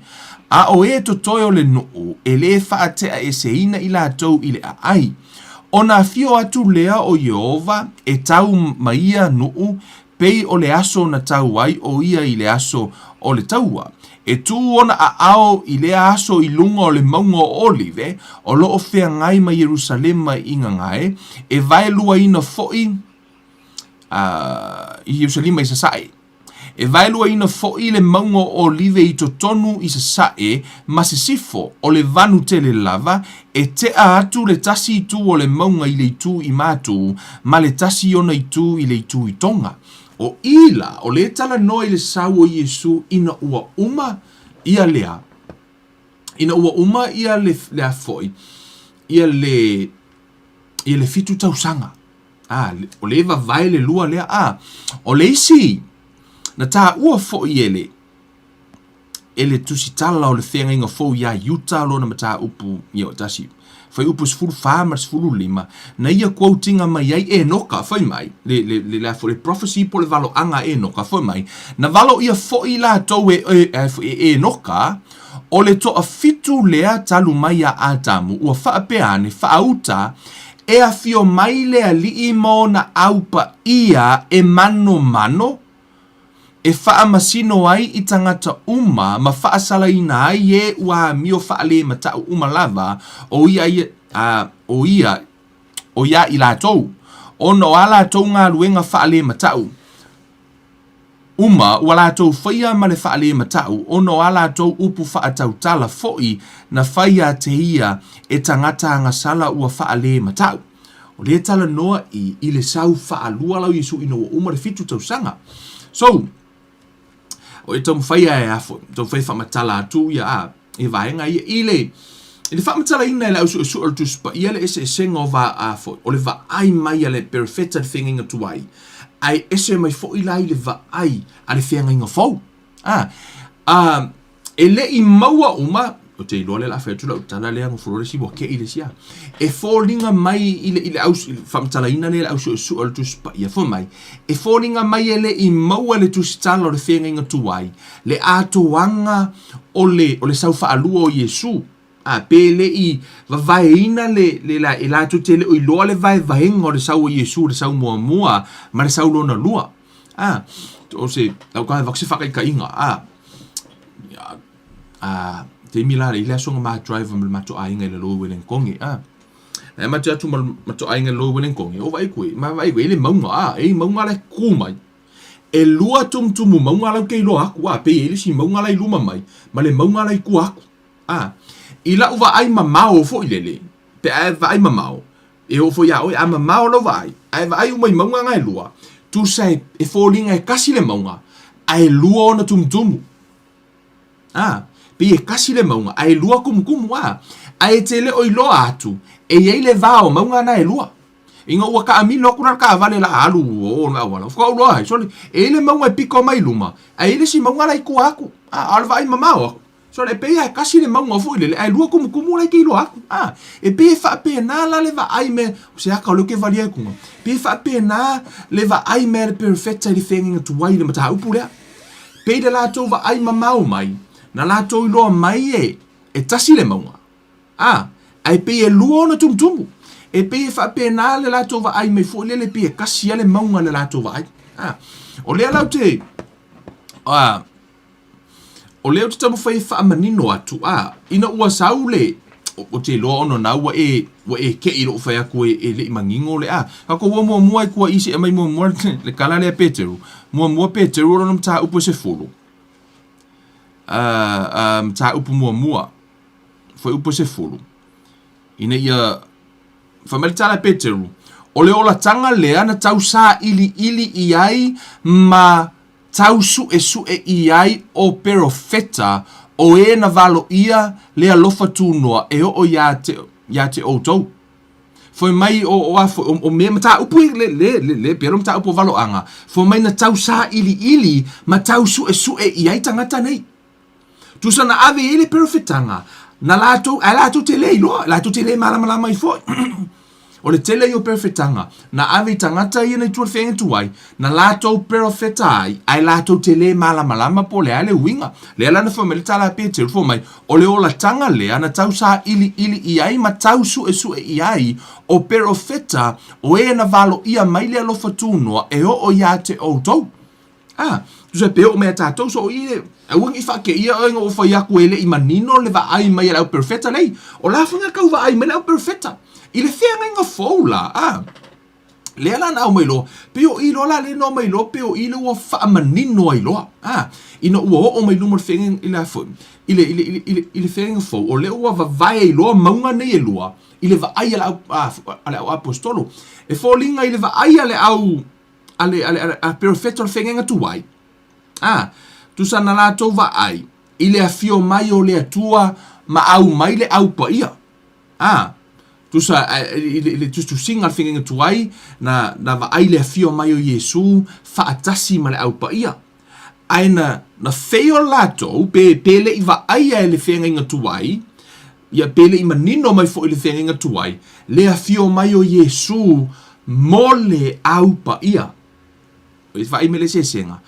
a o e totoe o le nuu e lē faateʻaeseina i latou i le aai. Ona afio atu lea o Ieova e tau ma ia nuu pei o le aso na tau ai o ia i le aso o le taua. E tū ona aao i lea aso i luga o le mauga o Olive, o lo o feagai ma Ierusalema i gagae, e vaeluaina foi i Ierusalima i sasae. E vaeluaina foi le mauga o Olive i totonu i sasae ma sisifo o le vanu tele lava, e tea atu le tasi itu o le mauga i le itu i matu, ma le tasi ona itu i le itu i tonga. O i la, o lea e talanoa i le sau o Iesu ina ua uma ia lea, ina ua uma ia le, le a foi, ia le, ia le fitu tausaga. A, o lea e vavae le lua lea. A, o le isi, na taua foi e le, e le tusitala o le feagaiga fou iā Iuta lona mataupu ia o tasi, fuaiupu 14 ma le 15, na ia quote-ina mai ai Enoka, fai mai, le, le, le, le, le prophecy po o le valoaga a Enoka, fai mai, na valoia foi latou e, e, e, e Enoka, O le toafitu lea talu mai iā Atamu, ua faapea ane, Faauta, e afio mai le Alii ma ona au paia e manomano, e faamasino ai i tagata uma ma faasalaina ai e ua amio faalematau uma lava o ia, a, o ia, o ia i latou, ona o a latou galuega faalematau. Uma ua latou faia ma le faalematau ona o a latou upu faatautala foi na fai ia te ia e tagata agasala ua faalematau. O lea talanoa i i le sau faalua la o Iesu ina ua uma le fitu tausaga. So, o e taumafai a e a foi, taumafai e faamatala atu ia a, ia vaega ia i le i le faamatalaina e le ausuesue o le Tusi Paia le eseesega o va a foi, o le vaai mai a le perofeta i le feagaiga tuai, ae ese mai foi la i le vaai a le feagaiga fou. A, a, e le i maua uma, ou te iloa lea o le a fai atu lau tala lea, gofo loa le isi ua keʻi le isi a. E foliga mai i le, i le au, i le faamatalaina lea e le ausuesue o le Tusi Paia, fai mai, e foliga mai e le i maua e le tusitala o le feagaiga tuai le atoaga o le, o le sau faalua o Iesu, a, pe le i vavaeina le, le, la, e latou te le o iloa le vaevaega o le sau o Iesu, le sau muamua ma le sau lona lua. A, o se, lau ka avatu se faataitaiga, a, a, taimi la i le aso na ma drive ma le matou aiga i lalo i Welenkone, a, na e matou atu ma le matou aiga i lalo i Welenkone, o vaai koe, ma vaai koe, e le mauga, a, e i mauga la e kū mai. E lua tumutumu mauga la ou te iloa atu, a, pei e i ai le isi mauga la i luma mai, ma le mauga la i tua atu. A, i lau vaai mamao foi lele, pe a e vaai mamao, e oo foi iā oe, a mamao lau vaai, a e vaai uma i mauga na e lua, tusa e, e foliga e kasi le mauga, ae lua ona tumutumu. A, pei e kasi le mauga, ae lua tumutumu, a, ae e te le o iloa atu, e i ai le va o mauga na e lua. Ina ua taamilo atu la le taavale la alu o le auala, faatoa ou iloa ai, sole, e i ai le mauga e pito mai luma, ae i ai le isi mauga la i tua atu. A, a o le vaai mamao atu, sole, e pei lava e kasi le mauga foi lele, ae lua tumutumu la e te iloa atu. A, e pei e faapena la le vaai me, o se aka o lea ou te valia i kuga, pei e faapena le vaai mai a le perofeta i le feagaiga tuai i le mataupu lea. Pei le latou vaai mamao mai, na latou iloa mai e, e tasi le mauga, A, ae pei e lua ona tumutumu. E pei e faapena le latou vaai mai foi lele pei e kasi a le mauga le latou vaai. A, o lea la ou te, a, O lea ou te taumafai e faamanino atu, a, ina ua sau le, ou te iloa ona na ua e, ua e keʻi i loʻu fai atu e, e le i manino le, a, tatou o muamua i tua i se aumai muamua le tala lea a Peteru, muamua Peteru o lona mataupu e sefulu, a, a, mataupu muamua, fuaiupu e sefulu, ina ia, fai mai le tala a Peteru, o le olataga lea na tau sailiili i ai ma tau suʻesuʻe i ai o perofeta o e na valoia le alofa tunoa e oo iā te, iā te outou. Foi mai o, o a foi, o, o mea mataupu i le, le, le, le, pelo mataupu o valoaga, foi mai na tau sailiili ma tau suʻesuʻe i ai tagata nei. Tusa na ave i ai le perofetaga, na latou, ae latou te le iloa, latou te le malamalama ai foi. O le tele ia o perofetaga, na ave i tagata ia na i tua i le feagaiga tuai, na latou perofeta ai, ae latou te le malamalama po o le a le uiga. Lea la na fai mai le tala a Peteru, fai mai, o le olataga lea na tau sailiili i ai ma tau suesue i ai o perofeta o e na valoia mai le alofa tunoa e oo ia te outou. A, tusa pe oo mai ia tatou, so o i le, aua ne i faakeia oe ina ua fai atu e le i manino le vaai mai a le au perofeta nei. O la foi na tau vaai mai le au perofeta i le feagaiga fou la, a. Lea la na aumai loa, pei o i loa la lea na aumai loa, pei o i lea ua faamanino ai loa, a, ina ua oo mai luma o le feagaiga, i le a foi, i le, i le, i le, i le, i le feagaiga fou, o lea ua vavae ai loa mauga nei e lua i le vaai a le au, a, a le au aposetolo. E foliga i le vaai a le au, a le, a le, a le, a perofeta o le feagaiga tuai, a, tusa na latou vaai i le afio mai o le Atua ma aumai le au paia, a, tusa a, i le, i le tusitusiga a le feagaiga tuai, na, na vaai le afio mai o Iesu faatasi ma le au paia. Ae na, na fail latou, pe, pe le i vaaia e le feagaiga tuai, ia pe le i manino mai foi i le feagaiga tuai, le afio mai o Iesu mo le Au Paia. E vaai mai le eseesega,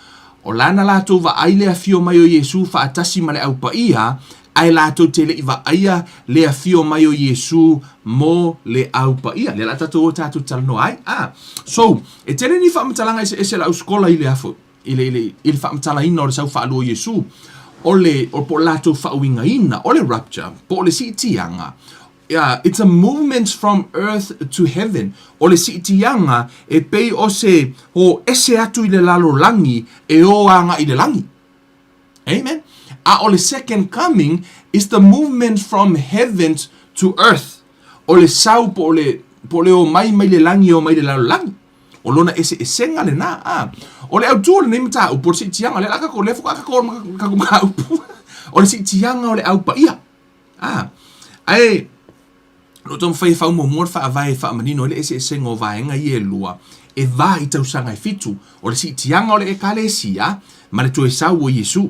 o lana latou vaai le afio mai o Iesu faatasi ma le Au Paia, ae latou te le i vaaia le afio mai o Iesu mo le Au Paia. Lea la tatou o tatou talanoa ai. Ah, so, e tele ni faamatalaga eseese a le au sikola i le afo, i le, i le, i le faamatalaina o le sau faalua o Iesu, o le, o, po o le latou faauigaina, o le rapture, po o le siitiaga, uh, it's a movement from earth to heaven. O le siitiaga e pei o se ho ese atu i le lalolagi e o aga i le lagi. Amen. A o le second coming is the movement from heaven to earth. O le sau po o le, po o le o mai mai le lagi e o mai le lalolagi. O lona eseesega lenā. A, o le autū o lenei mataupu, o le siitiaga, lea la kako, lea faatoa kako le tatou mataupu, o le siitiaga o le au paia. A, ae, o lo o taumafai e faaumuamua le faavae e faamanino ai le eseesega o vaega ia e lua, e va i tausaga e fitu, o le siitiaga o le Ekalesia ma le toe sau o Iesu.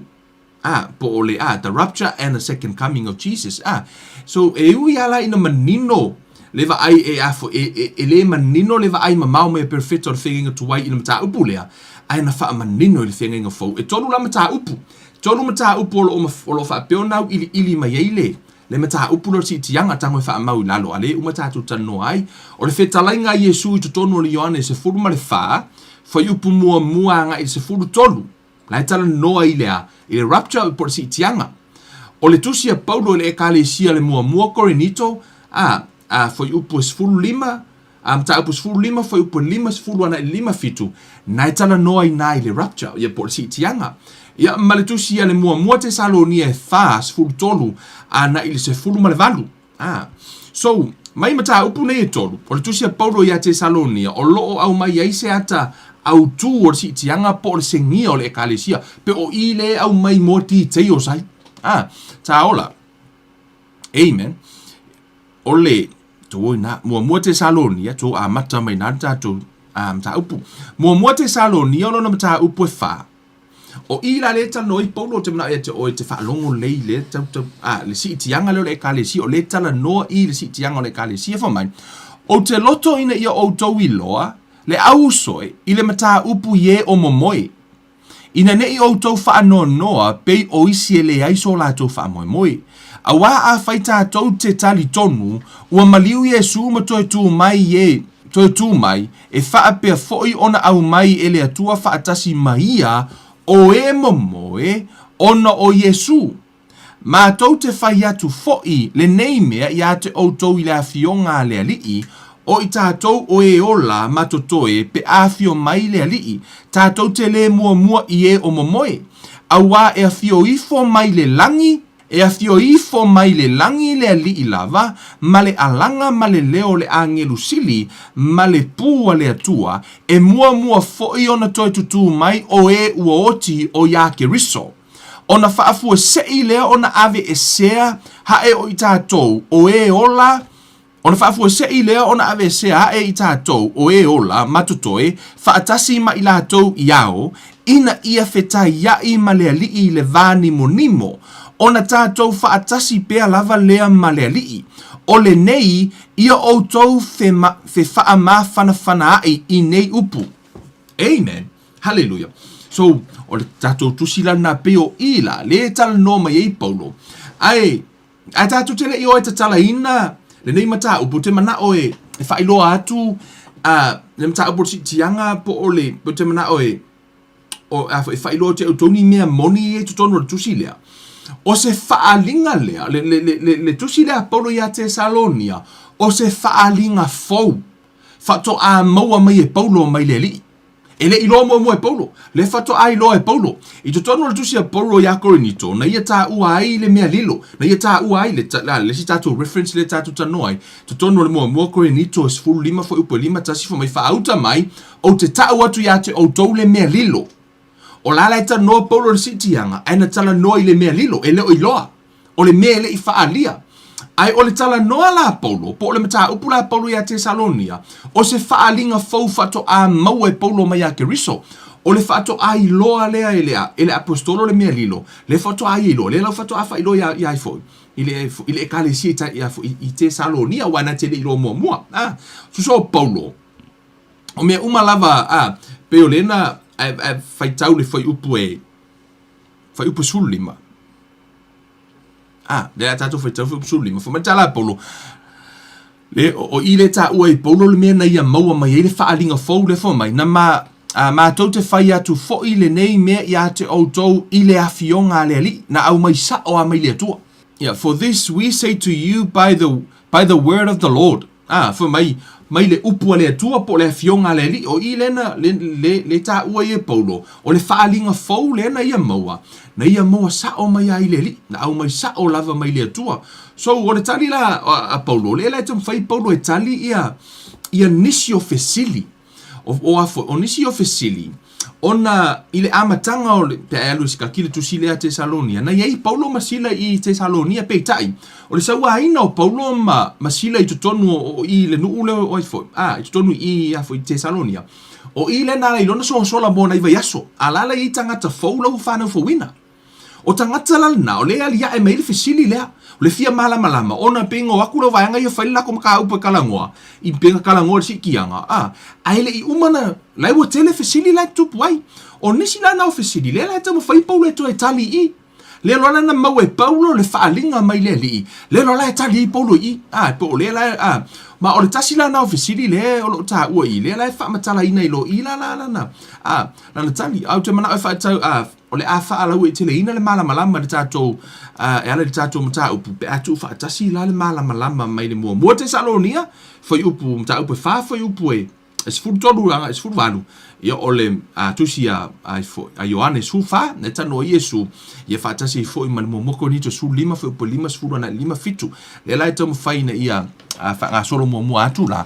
A, po o le, a, the rapture and the second coming of Jesus. A, so, e ui lava la ina manino le vaai e a foi, e, e, e le manino le vaai mamao mai a Perofeta o le feagaiga tuai i le mataupu lea, ae na faamanino i le feagaiga fou. E tolu la mataupu, tolu mataupu o lo o, o lo o faapea ona auiliili mai ai le, le mataupu lea o le siitiaga, tago e faamau i lalo, a lea e uma tatou talanoa ai. O le fetalaiga a Iesu i totonu o le Ioane 14, fuaiupu muamua agai i le 13, La e talanoa i le a? I le rapture po o le siitiaga. O le tusi a Paulo i le Ekalesia le muamua Korinito, a, a, fuaiupu e 15, a, mataupu 15, fuaiupu e 50 ana i le 57, na e talanoa i na i le rapture, ia po o le siitiaga. Ia, ma le tusi a le muamua Tesalonia e 4, 13, ana i le 18. Ah. So, mai mataupu nei e tolu, o le tusi a Paulo iā Tesalonia, o lo o aumai ai se ata autū o le siitiaga po o le segia o le Ekalesia, pe o i le aumai more details ai. Ah, tā ola. Amen. O le, tō ina, muamua Tesalonia, tō amata mai nā le tātou ah, mataupu. Muamua Tesalonia o lona mataupu e whā. O i la le talanoa i Paulo, ou te manao ia te oe te faalogo lelei le tau, tau, a, le siitiaga lea o le Ekalesia, o le talanoa i le siitiaga o le Ekalesia, fai mai, Ou te loto ina ia outou iloa le auuso e i le mataupu i e o momoe, ina neʻi outou faanoanoa pei o isi e leai so latou faamoemoe. Auā afai tatou te talitonu ua maliu Iesū ma toe tū mai e, toe tū mai, E faapea foi ona aumai e le Atua faatasi ma ia o e momoe Ona o Iesū, matou te fai atu foʻi lenei mea iā te ʻoutou i le afioga a le Alii, o i tatou o e ola ma totoe pe afio mai le Alii, tatou te lē muamua i e o momoe, auā e afio ifo mai le lagi, E afio ifo mai le lagi le Alii lava, ma le alaga ma le leo o le agelu sili, ma le pū a le Atua, e muamua foʻi ona toe tutū mai o e ua oti o iā Keriso. Ona faafuaseʻi lea ona aveesea haʻe o i tatou o e ola, Ona faafuaseʻi lea ona aveesea aʻe i tatou o e ola ma totoe faatasi ma i latou i ao, ina ia fetaiaʻi ma le Alii i le vā nimonimo, ona tatou faatasi pea lava lea ma le Alii. O lenei ia outou fefaamafanafana-aʻi i nei upu. Amen. Hallelujah. So, o le tatou tusi la lena pei o i la, le talanoa mai ai Paulo. Ae, Ae tatou te le i o e tatalaina lenei mataupu, ou te manao e, e faailoa atu uh, le mataupu o le siitiaga po o le, ou te manao e, o, a, e faailoa atu e outou ni mea moni ia i totonu o le tusi lea. O se faaaliga lea, le, le, le, le, le tusi lea a Paulo iā Tesalonia, o se faaaliga fou, faatoa maua mai e Paulo mai le Alii. E le i iloa muamua e Paulo, le faatoa iloa e Paulo. I totonu o le tusi a Paulo iā Korinito, na ia taua ai le mea lilo, na ia taua ai le, le, le isi tatou reference lea tatou talanoa ai, totonu o le muamua Korinito e 15 fuaiupu e 51 fai mai, Faauta mai, ou te tau atu iā te outou le mea lilo. O la la e talanoa Paulo i le siitiaga, ae na talanoa i le mea lilo, e le o iloa. O le mea e le i faaalia. Ae o le talanoa la a Paulo, po o le mataupu la a Paulo iā Tesalonia, o se faaaliga fou faatoa maua e Paulo mai iā Keriso. O le faatoa iloa lea e le, e le Aposetolo le mea lilo, le faatoa ia iloa, lea la ua faatoa faailoa iā, iā ai foi, i le, i le Ekalesia i, i, i, i Tesalonia, aua na te le iloa muamua. A, suso o Paulo, o mea uma lava, a, pei o lena, ae, ae faitau le fuaiupu e, fuaiupu 15. A, lea a tatou faitau fuaiupu 15, fai mai le tala a Paulo, le, o, o i le taua i Paulo le mea na ia maua mai ai le faaaliga fou lea fai mai, na ma, a, matou te fai atu foʻi lenei mea iā te outou i le afioga a le Alii, na aumai saʻo a mai le Atua. Yeah, for this we say to you by the, by the word of the Lord. Ā, fai mai, mai le upu a le Atua po o le Afioga a le Alii, o i lea na, le, le, le taua ai e Paulo, o le faaaliga fou lea na ia maua, na ia maua sao mai lava i le Alii, na aumai sao lava mai le Atua. So, o le tali la a, a Paulo, lea la e taumafai Paulo e tali ia, ia nisi o fesili. O, o a foi, o nisi o fesili, ona i le amataga o le, pe a e alu e sikaki le tusi lea a Tesalonia, na i ai Paulo ma Sila i Tesalonia, peitai, o le sauaina o Paulo ma, ma Sila i totonu o, o i le nuu lea o ai foi, a, i totonu i, a foi, Tesalonia, o i lea na ala i lona soasola mo nai vaiaso, a la la i ai tagata fou la ua fanau fouina. O tagata la lena, o lea e aliae mai ai le fesili lea, o le fia malamalama, ona pei na o atu lea vaega ia fai le latou mataupu e talanoa, i pei na talanoa i le siitiaga, a, ae le i uma na, la e ua tele fesili la e tutupu ai. O nisi la na o fesili, lea la e taumafai Paulo e toe tali i i. Lea loa la na maua e Paulo le faaaliga mai le Alii, lea loa la e tali ai Paulo i i, a, po o lea la e, a, ma o le tasi la na o fesili lea o lo o taua i i, lea la e faamatalaina i lo i la la lana, a, lana tali. Ae ou te manao e faatau, a, O le a faalauaiteleina le malamalama i le tatou, e ala i le tatou mataupu, pe a tuufaatasi la le malamalama mai le muamua Tesalonia, fuaiupu, mataupu e fa, fuaiupu e 13 agai 18, ia o le a, tusi a, a, a Ioane 14, na e talanoa ai Iesu, ia faatasi ai foi ma le muamua Korinito 15, fuaiupu e 50 agai 57. Lea la e taumafai ina ia faagasolo muamua atu la,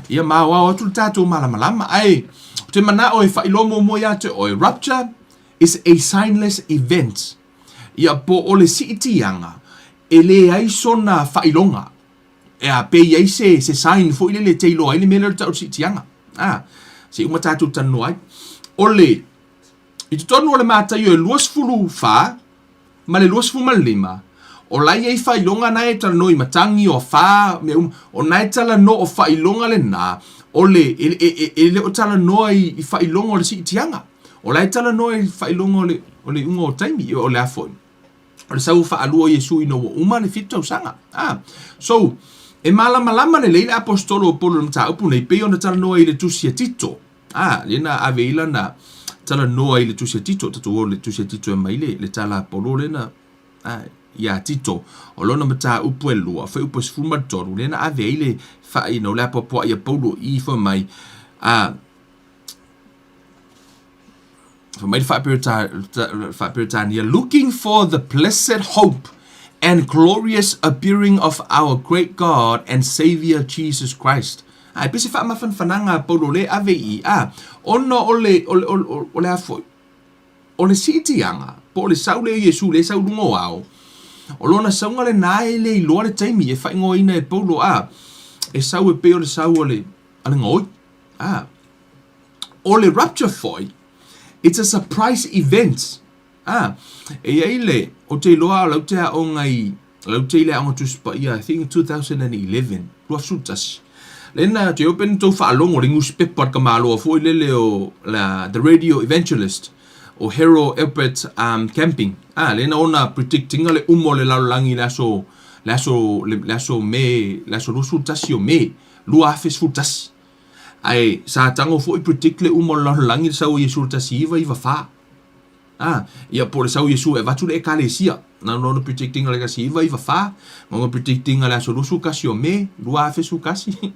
ia ma aoao atu le tatou malamalama. Ae, ou te manao e faailoa muamua ia te oe, rapture is a signless event. Ia, po o le siitiaga, e leai sona faailoga. E a, pe i ai se, se sign foi lele e te iloa ai le mea lea o le tau o le siitiaga. A, se i uma tatou talanoa ai. O le, i totonu o le Mataio e 24 ma le 25, o la e i ai faailoga na e talanoa i matagi, o afa, mea uma. O na e talanoa, o faailoga lena, o le, e, e, e, e le o talanoa i, i faailoga o le siitiaga. O la e talanoa i faailoga o le, o le iuga o taimi, o le a foi, o le sau faalua o Iesu ina ua uma le fitu tausaga. Ah, so, e malamalama lelei le aposetolo o Paulo i le mataupu nei, pei ona talanoa i le tusi a Tito. Ah, lea na ave ai lana talanoa i le Tusi a Tito, tatou o i le Tusi a Tito e aumai le, le tala a Paulo lea na, a, iā Tito, o lona mataupu e lua, fuaiupu e 13, lea na ave ai le faaina o le apoapoai a Paulo i fai mai, a, fai mai le faa-Peretania, looking for the blessed hope and glorious appearing of our great God and Saviour Jesus Christ. A, e pei se faamafanafanaga a Paulo lea e ave i i, a, ona o le, o le, o le, o le a foi, o le siitiaga, po o le sau lea o Iesu lea e sau i luga o ao, o lona sauga lena e le iloa le taimi e faaigoaina e Paulo, a, e sau e pei o le sau a le, a le gaoi. A, o le rapture foi, it's a surprise event. A, e i ai le, ou te iloa o lau te aoga i, lau te i le aoga Tusi Paia, I think 2011, 2011. Lena, te iloa pe na tou faalogo le newspaper a le tamaloa foi lele o la, The Radio Evangelist, o Harold Albert um, Camping. A, lena ona predict ina le uma o le lalolagi i le aso, le aso, le, le aso Me, le aso 21 o Me, 2011. Ae sa tago foi predict le uma o le lalolagi le sau o Iesu i le 1994. A, ia po o le sau o Iesu e avatu le Ekalesia. Na ona predict ina le 1994, na ona predict ina le aso 21 o Me, 2011.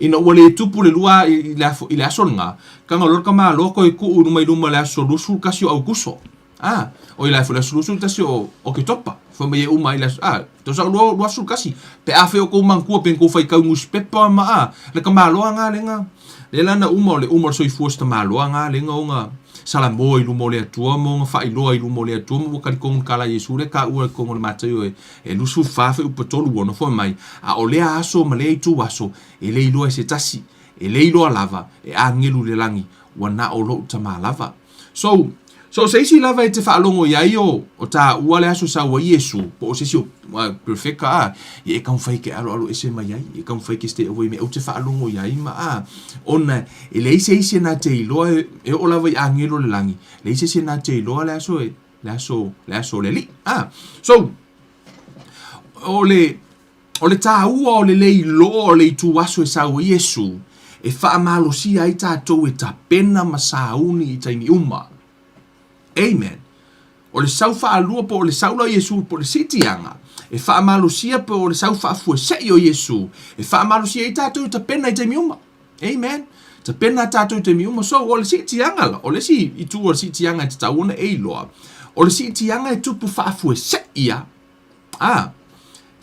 Ina ua le tupu le lua i le, i le aso lena, taga loa le tamaloa toe tuu i luma i luma i le aso 21 o Aukuso. A, o i la foi le aso 21 o Oketopa, fai mai e uma ai le aso, a, tausaga 2011, pe a fai o kou manatua pe na tou faitau nusipepa ma a, le tamaloa na lena, lea la na uma o le uma o le soifua o se tamaloa na lena ona salamo i luma o le Atua ma ona faailoa i luma o le Atua ma ua talitonu i le tala a Iesu lea e taua i totonu o le Mataio e 24 fuaiupu 36 fai mai, a o lea aso ma lea itu aso e le iloa e se tasi, e le iloa lava e agelu i le lagi, ua na o lou Tama lava. So, so o se isi lava e te faalogo i ai o, o taua le aso sau ai Iesu, po o se isi o uh, perfecta a, ia e taumafai ke aloalo ese mai ai, e taumafai ke stay away me ou te faalogo i ai ma a, ona e leai se isi e na te iloa e, e oo lava i agelo le lagi, leai se isi e na te iloa le aso e, le aso, le aso o le Alii. A, so, o le, O le tāua o le le iloa o le itu aso e sau ai Iesu, e faamalosia ai tatou e tapena ma sauni i taimi uma. Amen. O le sau faalua po o le sau la o Iesu po o le siitiaga, e faamalosia po o le sau faafuese'i o Iesu, e faamalosia ai tatou e tapena i taimi uma. Amen. Tapena tatou i taimi uma. So, o le siitiaga la, o le isi itu o le siitiaga e tatau ona e iloa, o le siitiaga e tupu faafuese'i a. A,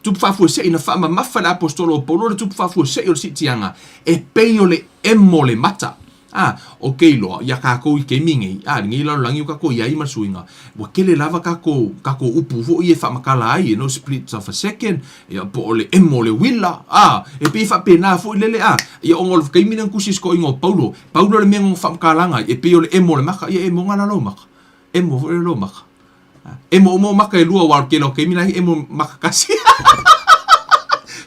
tupu faafuasei, na faamamafa e le Aposetolo o Paulo le tupu faafuasei o le siitiaga e pei o le emo o le mata. A, ou te iloa, iā kākou i taimi nei, a, lenei lalolagi ua kākou i ai ma le suiga, ua tele lava kākou, kākou upu foi e faamatala ai, you know, split of a second, ia, po o le emo o le uila, a, e pei e faapena foi lele, a, ia, ona o le taimi lea na tusi ai se toeaina o Paulo, pau lea o le mea na ona faamatalaga ai, e pei o le emo o le maka, ia emo na la lou maka, emo foi lea lou maka. Emo uma o maka e lua, aua o le tele o taimi la e emo maka tasi.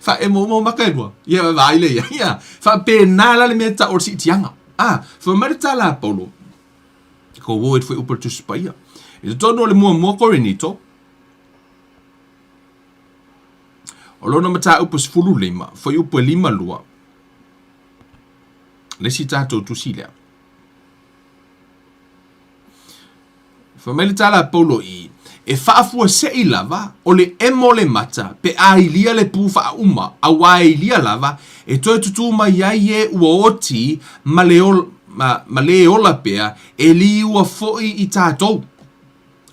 Faaemo uma o maka e lua. Ia vaai lea ia. Ia, faapena la le mea e tau o le siitiaga. Ah, fai mai le tala a Paulo, ko wo e fuaiupu o le Tusi Paia. I totonu o le muamua Korinito, o lona mataupu 15, fuaiupu e 52, le isi tatou tusi lea. Fai mai le tala a Paulo i, E faafuasei lava o le emo le mata pe a ilia le pū faauma, auā e ilia lava, e toe tutū mai ai e ua oti ma le, ma, ma lē ola pea, e liua foi i tātou.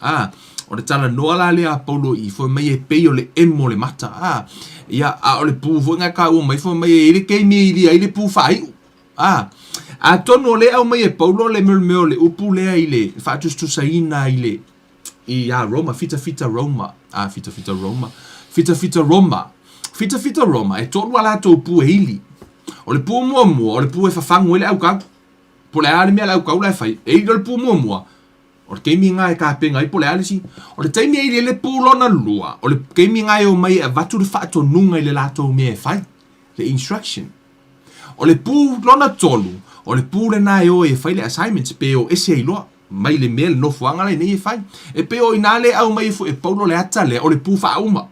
A, o le talanoa la lea a Paulo i, fai mai e pei o le emo le mata. A, ia, a o le pū foi na e kāua mai, fai mai e i ai le taimi e ilia ai le pū faaiu. A, atonu o lea e aumai e Paulo le mea o le upu lea i le faatusatusaina i le iā Roma, fitafita Roma, a, fitafita Roma, fitafita Roma, fitafita Roma, e tolu a latou pu e ili. O le pu muamua, o le pu e fafagu ai le aukau. Po o le a le mea le aukau la e fai, e ili o le pu muamua, o le taimi lena e tapena ai po o le a le isi. O le taimi e ili ai le pu lona lua, o le taimi lena e omai e avatu le faatonuga i le latou mea e fai, le instruction. O le pū lona tolu, o le pū lena e o ai e fai le assignments pe o ese ai loa mai le mea le nofoaga la i nei e fai. E pei o inā lea e aumai ai foi e Paulo le ata lea o le pū faauma.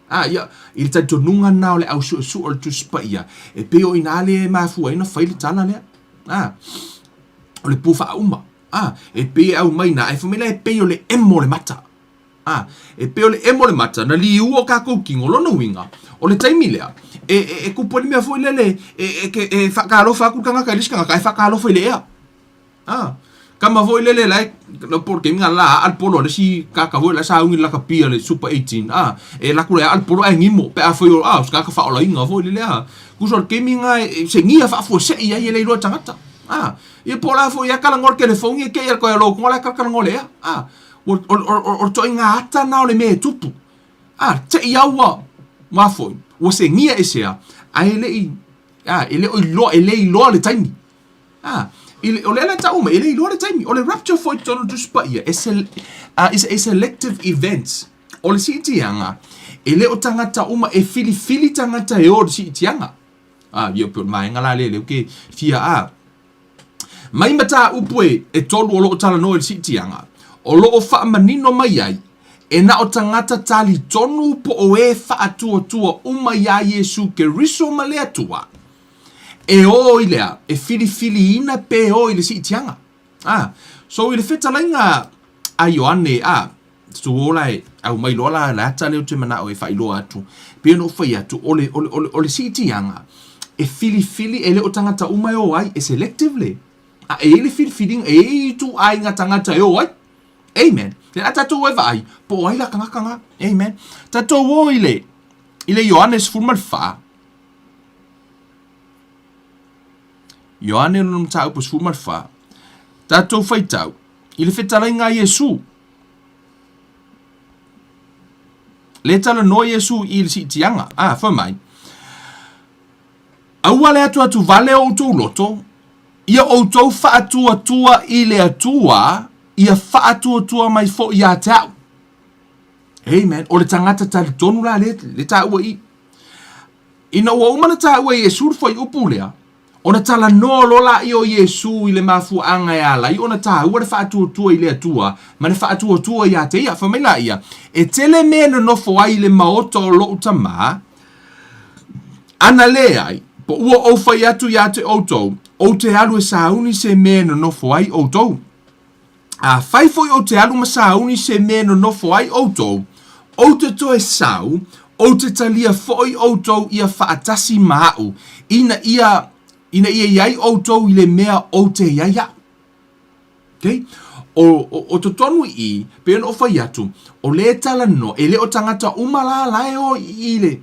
A, ia, i le talitonuga lena o le au suesue o le Tusi Paia, e pei o inā lea e mafua ai ona fai le tala lea. A, o le pū faauma. A, e pei e aumai i ina, ae fai mai la e pei o le emo o le mata. A, e pei o le emo o le mata, na liua o kākou kino, lona uiga, o le taimi lea, e, e, e kupu ai le mea foi lele, e, e, e, e faakalofa atu le tagata i le isi tagata, ae faakalofa i le ea. A, kama foi lele la e, po o le taimi lena la aa le polo a le isi tagata foi la e sauni i le lakapi a le Super 18, a, e alu atu la e aa le polo ae gimo, pe afai o, a, o se tagata faaolaina foi lele, a. Tusa o le taimi lena e segia faafuasei ai e le iloa e le tagata. A, ia po o le a foi, a talanoa i le telefoni e te i a le toe alo atu la e talatalanoa i le ea. A, o, o, o, o le ituaiga ata lena o le mea e tupu. A, te i au ua, ua foi, ua segia e sea, ae le i, a, e le o iloa, e le iloa le taimi. A, i le, o lea la e tau mai, e le iloa le taimi. O le rapture foi i totonu o le Tusi Paia, e se, is a selective event. O le siitiaga, e le o tagata uma e filifili tagata e o i le siitiaga. A, ia, pei o le vaega la lea, lea ou te fia, a. Mai mataupu e, e tolu o lo o talanoa i le siitiaga, o lo o faamanino mai ai, e na o tagata talitonu po o e faatuatua uma iā Iesu Keriso ma le Atua, e o i le a, e filifiliina pe o i le siitiaga. A, so i le fetalaiga a Ioane, a, tuo la e aumai loa la le ata lea ou te manao e faailoa atu, pei ona ou fai atu, o le, o le, o le, o le siitiaga, e filifili, e le o tagata uma e o ai, e selective le. A, e i ai le filifiliga, e i ai ituaiga tagata e o ai. Amen. Le a tatou e vaai, po o ai la tagata na. Amen. Tatou o i le, i le Ioane 14. Ioane lona mataupu 14. Tatou faitau i le fetalaiga a Iesu. Le talanoa Iesu i le siitiaga. Ah, fai mai. Aua le atuatu vale o outou loto, ia outou faatuatua i le Atua, ia faatuatua mai foi ia te au. Amen. O le tagata talitonu la le, le taua i. Ina ua uma ona taua e Iesu le fuaiupu lea, ona talanoa loa laia o Iesu i le mafuaaga e ala ai ona taua le faatuatua i le Atua ma le faatuatua ia te ia. Fai mai laia, E tele mea e nonofo ai i le maota o lou Tama, ana leai, po ua ou fai atu ia te outou, ou te alu e sauni se mea e nonofo ai outou. Afai foi ou te alu ma sauni se mea e nonofo ai outou, ou te toe sau, ou te talia foi outou ia faatasi ma a'u, ina ia, ina ia i ai outou i le mea ou te i ai a'u. Okay? O, o, o totonu i i, pei ona ou fai atu, o lea e talanoa, e le o tagata uma la la e o i i le,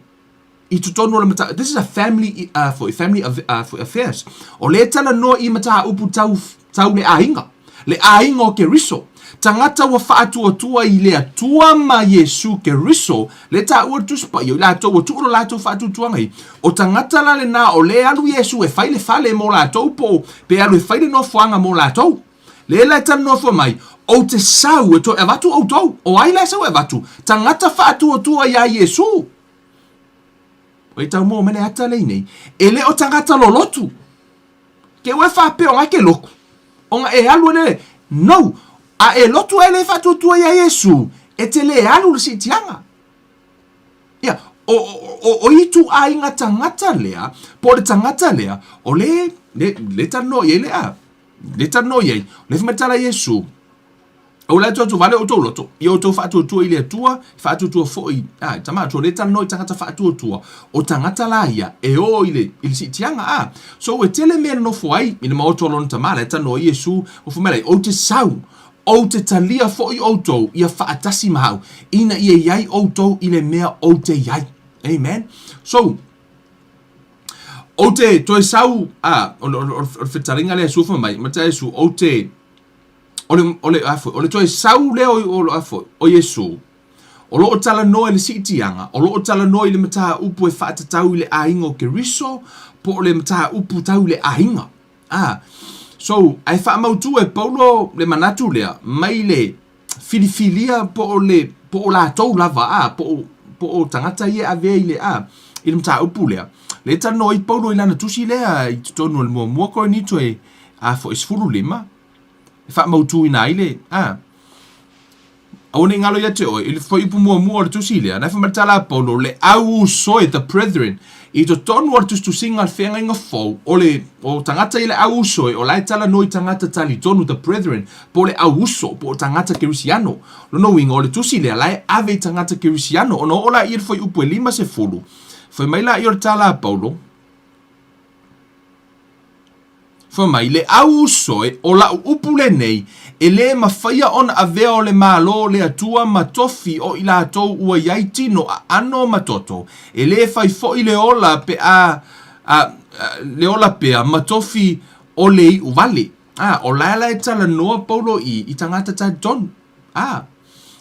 i totonu o le mata, this is a family, foi, family of, foi affairs. O lea e talanoa i mataupu tau, tau le aiga, le aiga o Keriso. Tagata ua faatuatua i le Atua ma Iesu Keriso, le taua le Tusi Paia, i latou ua tuu lo latou faatuatuaga i. O tagata la lena o lea e alu Iesu e fai le fale mo latou po, pe alu e fai le nofoaga mo latou. Lea la e talanoa fua mai, ou te sau e toe avatu outou. O ai la e sau e avatu? Tagata faatuatua iā Iesu. Oi tau mo mai le ata lea nei. E le o tagata lolotu. Ke ua e faapea ona e ke loku. Ona e alu e le. No. A e lotu e le faatuatua ia Iesu, e te le alu le siitiaga. Ia, o, o, o, o ituaiga tagata lea, po o le tagata lea, o le, le, le talanoa i ai le a, le talanoa i ai, le fai mai tala Iesu, Aua le atuatu vale outou loto, ia outou faatuatua i le Atua, faatuatua foi, a, tama atu, o lea e talanoa i tagata faatuatua, o tagata la ia e o i le, i le siitiaga, a. So, e tele mea e nonofo ai i le maota o lona tama, la e talanoa ai Iesu, ua fai mai la, ou te sau, ou te talia foi outou ia faatasi ma au, ina ia i ai outou i le mea ou te i ai. Amen. So, ou te toe sau, a, o, o, o, o le fetalaiga lea Iesu fai mai, ma Iesu, ou te, O le, o le, a foi, o le toe sau lea o, o, a foi, o Iesū, o lo o talanoa i le siitiaga, o lo o talanoa i le mataupu e faatatau i le aiga o Keriso, po o le mataupu tau i le aiga. A, so, ae faamautu e Paulo le manatu lea, mai le filifilia po o le, po o latou lava, a, po o, po o tagata ia e avea i le, a, i le mataupu lea. Lea e talanoa ai Paulo i lana tusi lea i totonu o le muamua Korinito e, a foi, 15, e faamautuina ai le, a, aua ne i galo ia te oe, i le fuaiupu muamua o le tusi lea, na e fai mai le tala a Paulo, le au uso e, the brethren, I totonu o le tusitusiga a le Feagaiga Fou, o le, o tagata i le au uso e, o la e talanoa i tagata talitonu, the brethren, po o le au uso, po o tagata kerisiano. Lona uiga, o le tusi lea, la e ave i tagata kerisiano. Ona oo laia i le fuaiupu e 50, fai mai laia o le tala a Paulo, Fai mai, le au uso e, o la'u upu lenei, e lē mafaia ona avea o le Malo o le Atua ma tofi o i latou ua i ai tino aano ma toto, e lē fai fo'i le ola pe a, a, le ola pea ma tofi o le iʻu vale. A, o lae la e talanoa Paulo i, i tagata talitonu. A,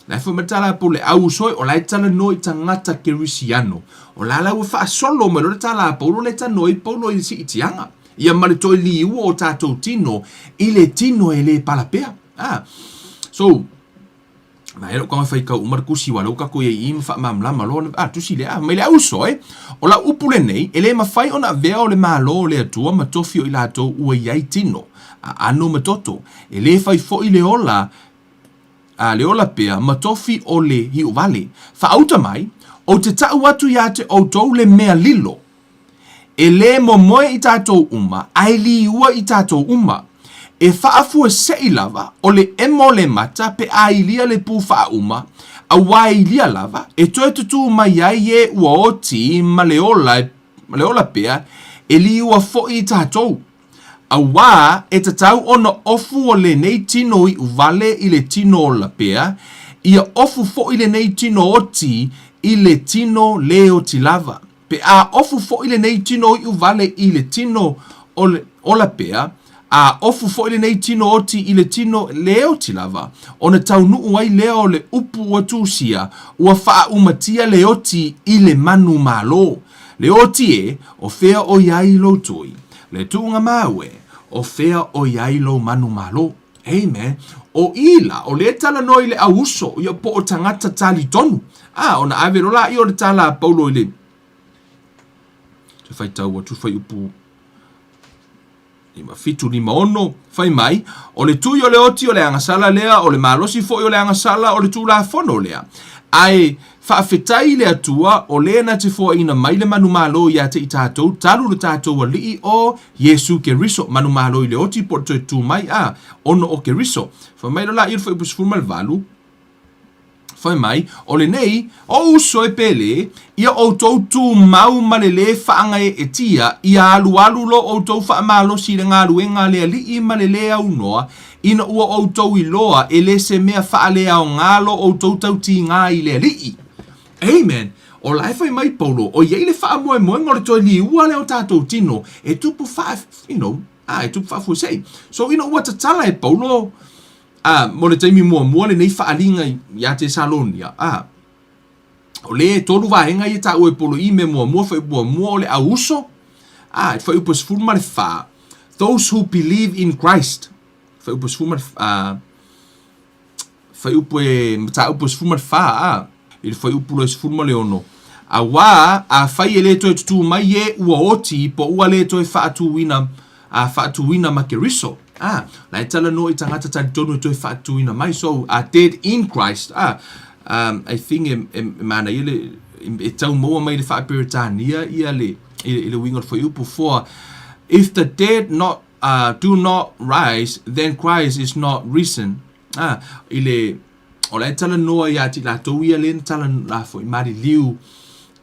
la e fai mai le tala a Paulo, le au uso e, o la e talanoa i tagata kerisiano. O la la ua faasolo mai loa le tala a Paulo le tanoa ai Paulo i le siitiaga, ia ma le toe liua o tatou tino i le tino e le pala pea. A, so, ma e lou tago e faitau uma le tusi aua lea ua tatou i ai i i ma faamalamalama loa le, a, le tusi lea. A, mai le au uso e, o lau upu lenei, e le mafai ona avea o le Malo o le Atua ma tofi o i latou ua i ai tino, aano ma toto, e le fai foi le ola a le ola pea ma tofi o le hiʻuvale. Faauta mai, Ou te taʻu atu iā te ʻoutou le mea lilo, e lē momoe i tatou uma, a e liua i tatou uma. E faafuaseʻi lava, o le emo le mata pe a ilia le pū faauma, auā e ilia lava, e toe tutū mai ai e ua oti ma le ola, ma le ola pea, e liua foʻi i tatou. Auā e tatau ona ofu o lenei tino iʻu vale i le tino ola pea, ia ofu foʻi lenei tino oti i le tino lē oti lava. Pe a ofu foʻi lenei tino iʻu vale i le tino ola pea, a ofu foʻi lenei tino oti i le tino lē oti lava, ona taunuu ai lea o le upu ua tusia, ua faaumatia le oti i le manumalo. Le oti e, o fea o i ai lou tui? Le tuuga mau e, o fea o i ai lou manumalo? Amen. O i la, o lea e talanoa i le au uso, ia po o tagata talitonu. A, ona ave loa laia o le tala a Paulo i le Te faitau atu fuaiupu 5, 7, 5, 6, fai mai, o le tui o le oti o le agasala lea, o le malosi foi o le agasala o le Tulafono lea. Ae faafetai i le Atua, o lē na te foaina mai le manumalo iā te i tatou talu le tatou Alii o Iesu Keriso, manumalo i le oti po o le toe tu mai a ono o Keriso. Fai mai loa laia i le fuaiupu 18, Fai mai, o lenei, o uso e pele, ia outou tumau ma le lē faagaeetia, ia alualu lo outou faamalosi i le galuega a le Alii ma le lē aunoa, ina ua outou iloa e le se mea faaleaoga lo outou tautigā i le Alii. Amen! O la e fai mai Paulo, o i ai le faamoemoega o le toe liua lea o tatou tino e tupu faa, you know, a, e tupu faafuasei. So ina ua tatala e Paulo, Ā, mo le taimi muamua lenei faaaliga iā Tesalonia, ā, o le e tolu vaega ia taua e Polo i mea muamua, fuaiupu muamua o le au uso, ā, i fuaiupu e 14, those who believe in Christ, fuaiupu e 10 ā, fuaiupu e mataupu e 14, ā, i le fuaiupu loa e 16, Auā, afai e lē toe tutū mai e ua oti po ua lē toe faatūina, a, faatūina ma Keriso, a, la e talanoa i tagata talitonu e toe faatūina mai, so, a dead in Christ, a, um, I think e, e, e manaia le, e tau maua mai le Faaperetania ia le, i, i le uiga o le fuaiupu, for if the dead not, uh, do not rise, then Christ is not risen. A, i le, o la e talanoa iā te i latou ia lea na tala la foi maliliu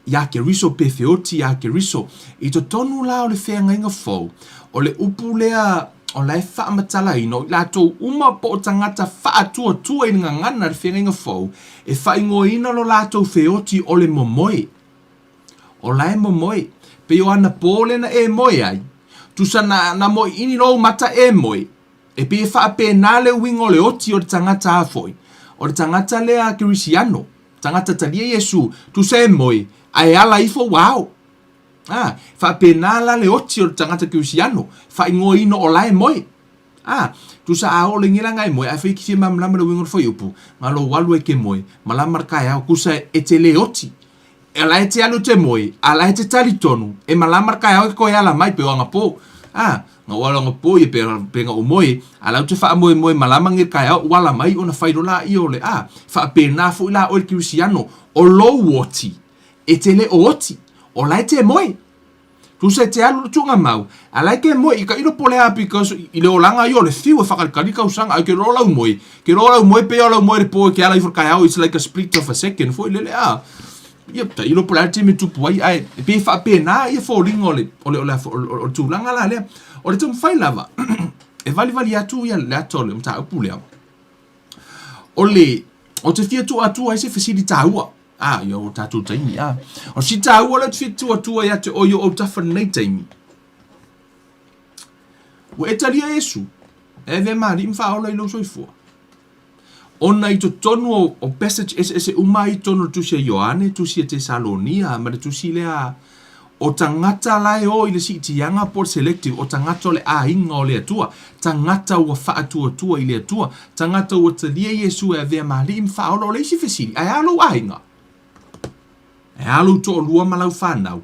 iā Keriso pe feoti iā Keriso. I totonu la o le feagaiga fou, o le upu lea o la e faamatalaina o i latou uma po o tagata faatuatua i le gagana le feagaiga fou, e faaigoaina lo latou feoti o le momoe. O la e momoe. Pei o ana pō lea na e moe ai. Tusa na, na moeʻini lou mata e moe. E pei e faapena le uiga o le oti o le tagata a foi, o le tagata lea kerisiano, tagata talia Iesu, tusa e moe, a e ala ifo ua ao. A, faapena la le oti o le tagata kerisiano, faaigoaina o la e moe. A, tusa a oo lenei la e moe, ae fai e te fia malamalama le uiga o le fuaiupu, na lou alu e te moe, malama le taeao, tusa e te le oti. E la e te alu te moe, a la e te talitonu, e malama le taeao e toe ala mai pe o anapō. A, na ou alu anapō ia pe, pe na ou moe, a la ou te faamoemoe malama nei le taeao ou ala mai ona fai loa laia o le a. Faapena foi la oe le kerisiano, o lou oti, e te le o oti, o la e te moe. Tusa e te alu le tuugamau, a la e ke moe i ka ilo po le a because i le olaga ia o le fiu e whakalikali kausaga, ai ke lo lau moe, ke lo lau moe pei o lau moe le po e ke ala ifo le kaeao, it's like a split of a second foi lele a. Ia, ta ilo po le a le taimi e tupu ai, ae e pei e faapena ia foliga o le, o le, o le, o le tulaga la lea. O le taumafai lava, e valivali atu ia le ata o le mataupu lea, o le, o te fia tuu atu ai se fesili taua, a, ia o tatou taimi, a. O si taua lea ou te fia tuu atu ai ia te oe i ou autafa i lenei taimi, ua e talia Iesu, e avea ma alii ma faaola i lou soifua. Ona i totonu o, o passage eseese uma ai i totonu o le tusi a Ioane, tusi a Tesalonia, ma le tusi lea o tagata la e o i le siitiaga po o le selective, o tagata o le aiga o le Atua, tagata ua faatuatua i le Atua, tagata ua talia Iesu e avea ma alii ma faaola. O le isi fesili, ae a lou aiga? Ae a lou toalua ma lau fanau?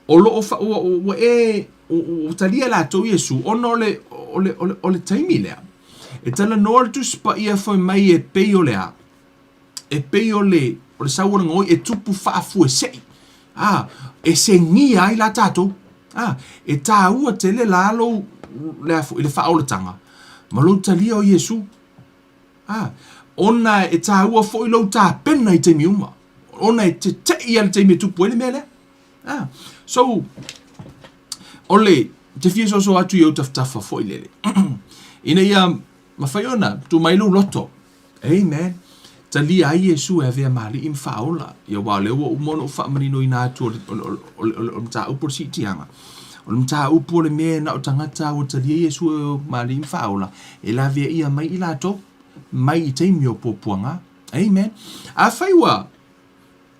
O lo o fa, ua, ua e, ua talia e latou Iesu ona o le, o le, o le, o le taimi lea. E talanoa le Tusi Paia fai mai e pei o le a? E pei o le, o le sau o le gaoi e tupu faafuesei. A, e segia ai la tatou. A, e tāua tele la lou, le a foi, le faaolataga ma lou talia o Iesu. A, ona e tāua foi lou tapena i taimi uma. Ona e tete'i lava le taimi e tupu ai le mea lea. A, so, o le, te fia soso atu i ou tafatafa foi lele. Ina ia mafai ona tuu mai lou loto. Amen. Talia ai Iesu e avea ma alii ma faaola. Ia aua o lea ua uma ona ou faamaninoina atu o le, o le, o le, o le, o le mataupu o le siitiaga. O le mataupu o le mea na o tagata ua talia Iesu e ma alii ma faaola, e laveaia mai i latou, mai i taimi o puapuaga. Amen. Afai ua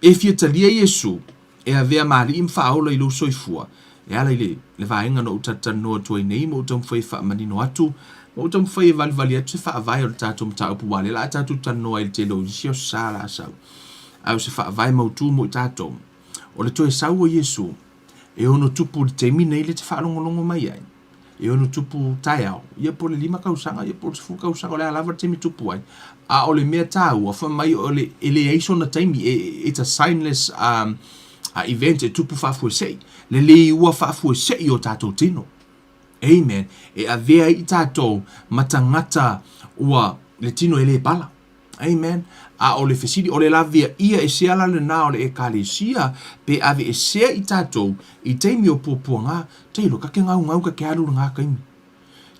e fia talia Iesu e avea ma alii ma faaola i lou soifua, e ala i le, le vaega na ou talatalanoa atu ai nei ma ou taumafai e faamanino atu, ma ou taumafai e valivali atu se faavae o le tatou mataupu aua o lea o le a tatou talanoa ai i le tele o isi aso sa o le a sau. A o se faavae mautu mo i tatou, o le toe sau o Iesu e ono tupu i le taimi nei lea e te faalogologo mai ai. E ono tupu taeao, ia po o le 5 tausaga, ia po o le 10 tausaga, o le a lava le taimi e tupu ai. A o le mea taua, fai mai o le, e leai sona taimi, e, it's a signless um, a event e tupu faafuesei. Le liua faafuesei o tatou tino. Amen. E avea ai i tatou ma tagata ua le tino e le pala. Amen. A o le fesili, o le laveaia esea la lena o le Ekalesia, pe aveesea i tatou i taimi o puapuaga, tailo, ka ke gaugau ka ke alu i lena taimi.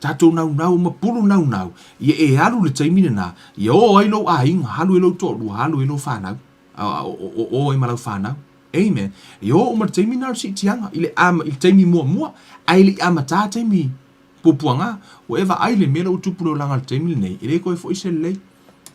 Tatou naunau ma pulu naunau, ia e alu i le taimi lena, ia o ai lou aiga, alu ai lou toalua, alu ai lou fanau, o, o ai ma lau fanau. Amen. Ia oo uma i le taimi lena o le siitiaga, i le, i le taimi muamua, ae le i amata taimi Puapuaga, ua e vaai i le mea lea ua tupu i le olaga i le taimi lenei, e le toe foi se lelei.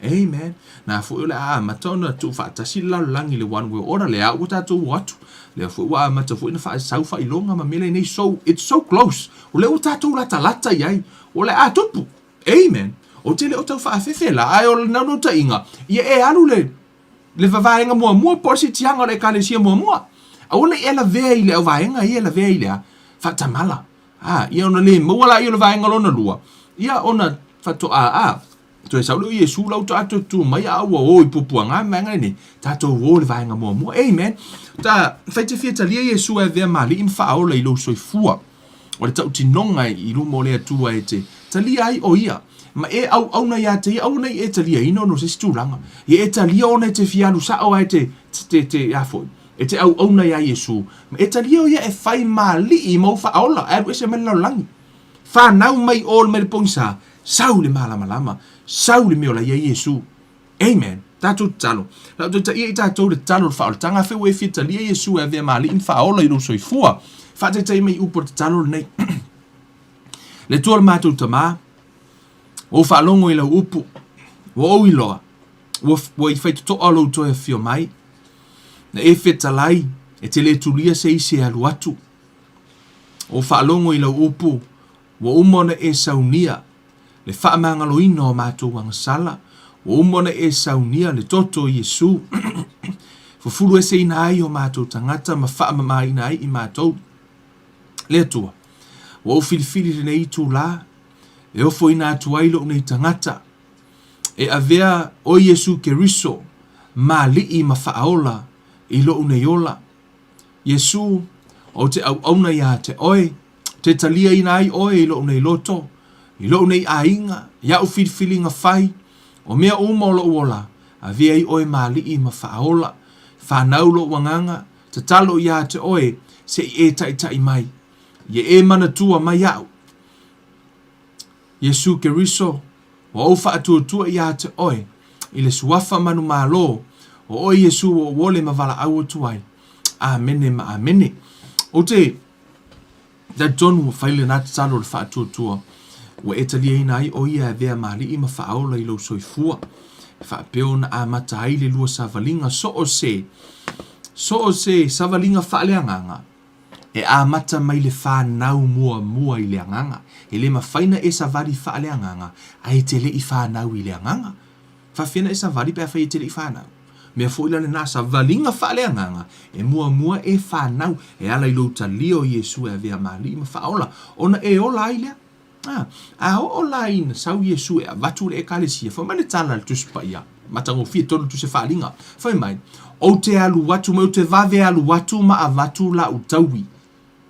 Amen. Na foi o le a amata ona tuufaatasi le lalolagi i le one world order, lea ua tatou o atu. Lea foi ua amata foi ona faasau faailoga ma mea lenei. So, it's so close. O lea ua tatou latalata i ai. O le a tupu. Amen. Ou te le o tau faafefe la, ae o le naunautaiga, ia e alu le, le vaega muamua po o le siitiaga o le Ekalesia muamua. Aua ne i e lavea i le auvaega ia e lavea i le a? Faatamala. Ā, ia ona lē maua laia o le vaega lona lua, ia ona faatoa, ā, toe sau lea o Iesu la ua toa toe tutū mai a ua ō i puapuaga le vaega lenei, tatou ō i le vaega muamua. Amen. Ta fai te fia talia Iesu e avea ma alii ma faaola i lou soifua. O le tautinoga i luma o le Atua e te talia ai o Ia, ma e auauna iā te Ia, aua nei e taliaina ona o se isi tulaga. Ia e talia ona e te fia alu sao a e te, te, te, a foi, E te auauna iā Iesū, ma e talia o ia e fai ma alii ma ou faaola, ae alu ese mai le lalolagi. Fanau mai ʻo mai le pogisa, sau i le malamalama, sau i le mea o la ia Iesū. Amen. Tatou tatalo. La ou taitaia i tatou i le tatalo o le faaolataga, afai ua e fia talia Iesū e avea ma alii ma faaola i lou soifua. Faataitai mai i upu o le tatalo lenei. Le Atua o le matou Tamā, ua ou faalogo i lau upu, ua ou iloa, ua, ua i faitotoa lou toe afio mai. Na e fetalai, e te le tulia se isi e alu atu. O faalogo i lau upu, ua uma ona e saunia le faamagaloina o matou agasala, ua uma ona e saunia le toto o Iesu, fufulueseina ai o matou tagata ma faamamaina ai i matou. Le Atua, ua ou filifili i lenei itulā, e ofoina atu ai lou nei tagata, E avea ʻo Iesū Keriso ma Alii ma Faaola i loʻu nei ola. Iesū, Ou te auauna iā te Oe, te taliaina ai Oe i loʻu nei loto, i loʻu nei aiga, i aʻu filifiliga fai, o mea uma o loʻu ola, avea ai Oe ma aliʻi ma faaola, fanau loʻu agaga, tatalo iā te Oe, se i e taʻitaʻi mai, ia e manatua mai iaʻu. Iesū Keriso, ua ou faatuatua iā te Oe, i le suafa manumalo, o Oe Iesū ua ou ole ma valaau atu ai. Amene ma amene. Ou te talitonu ua fai lenā tatalo o le faatuatua, ua e taliaina ai ʻo ia e avea ma aliʻi ma faaola i lou soifua, e faapea ona amata ai le lua savaliga so o se, so o se savaliga faaleagaga. E amata mai le whanau muamua i le agaga. E le mafai na e savali faaleagaga ae te le i whanau i le agaga. Faafefea na e savali pe afai e te le i whanau? Mea foi la lena savaliga faaleagaga e muamua e whanau e ala i lou talia o Iesu e avea ma alii ma faaola ona e ola ai lea. A, a oo la ina sau Iesu e avatu le Ekalesia, fai mai le tala a le Tusi Paia, matagofie tonu Tusi Faaaliga, fai mai, Ou te alu atu mai, ou te vave alu atu ma avatu la'u taui,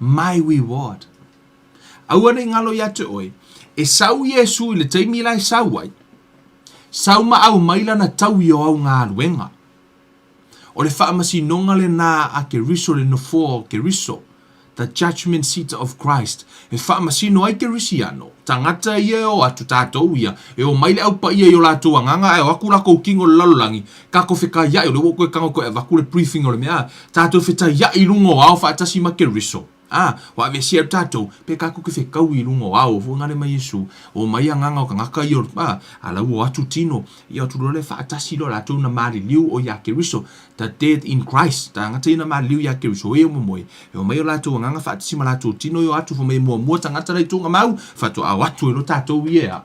my reward. Aua ne i ngalo ia te oe, e sau Iesu i le taimi la e sau ai, sau ma aumai lana taui o au galuega. O le faamasinoga lenā a Keriso, le nofoa o Keriso, the judgment seat of Christ, e faamasino ai Kerisiano, tagata ia e o atu, tatou ia, e o mai le Au Paia i o latou agaga ae o atu lakou kino i le lalolagi, tatou fetaiai, o lea ua ou toe tago toe avatu le briefing o le mea, tatou fetaiai i luga o ao faatasi ma Keriso. A, ua aveesea atu tatou, pe tatou te fetaui i luga o ao foi gale mai Iesu, o mai agaga o tagata ia o, a, a la ua o atu tino, ia o atu loa lea faatasi loa latou na maliliu o ia Keriso, the dead in Christ, tagata ia na maliliu ia Keriso, e o momoe, e o mai o latou agaga faatasi ma latou tino ia o atu fai mai e muamua tagata la i tuugamau, faatoa o atu ai loa tatou ia e a.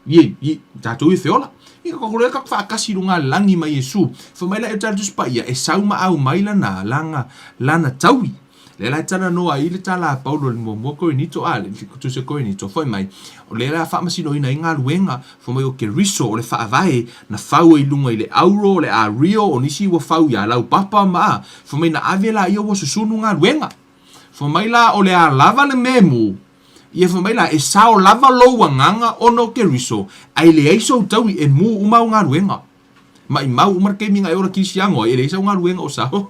Ie, ie, tatou ia feola. Ia ka kore ka whaakasi runga langi ma Iesu. Fa mai la e tala Tusi Paia, e sau ma au mai lana, lana, lana taui. Le la e tala noa i le tala a Paulo le muamua Korinito, a, le Tusi a Korinito, fai mai, o le la faamasinoina ai galuega, fai mai o Keriso, o le faavae, na fau ai lunga i le auro, o le ario, o nisi ua fau ia laupapa ma a, fai mai na ave la ia ua susunu galuega. Fai mai la o le a lava le memu, Ia fai mai la, e sao lava lou agaga ona o Keriso, ae leai sou taui e mū uma au galuega. Maʻimau uma le taimi na e ola Kerisiano ai, e leai sau galuega o sao.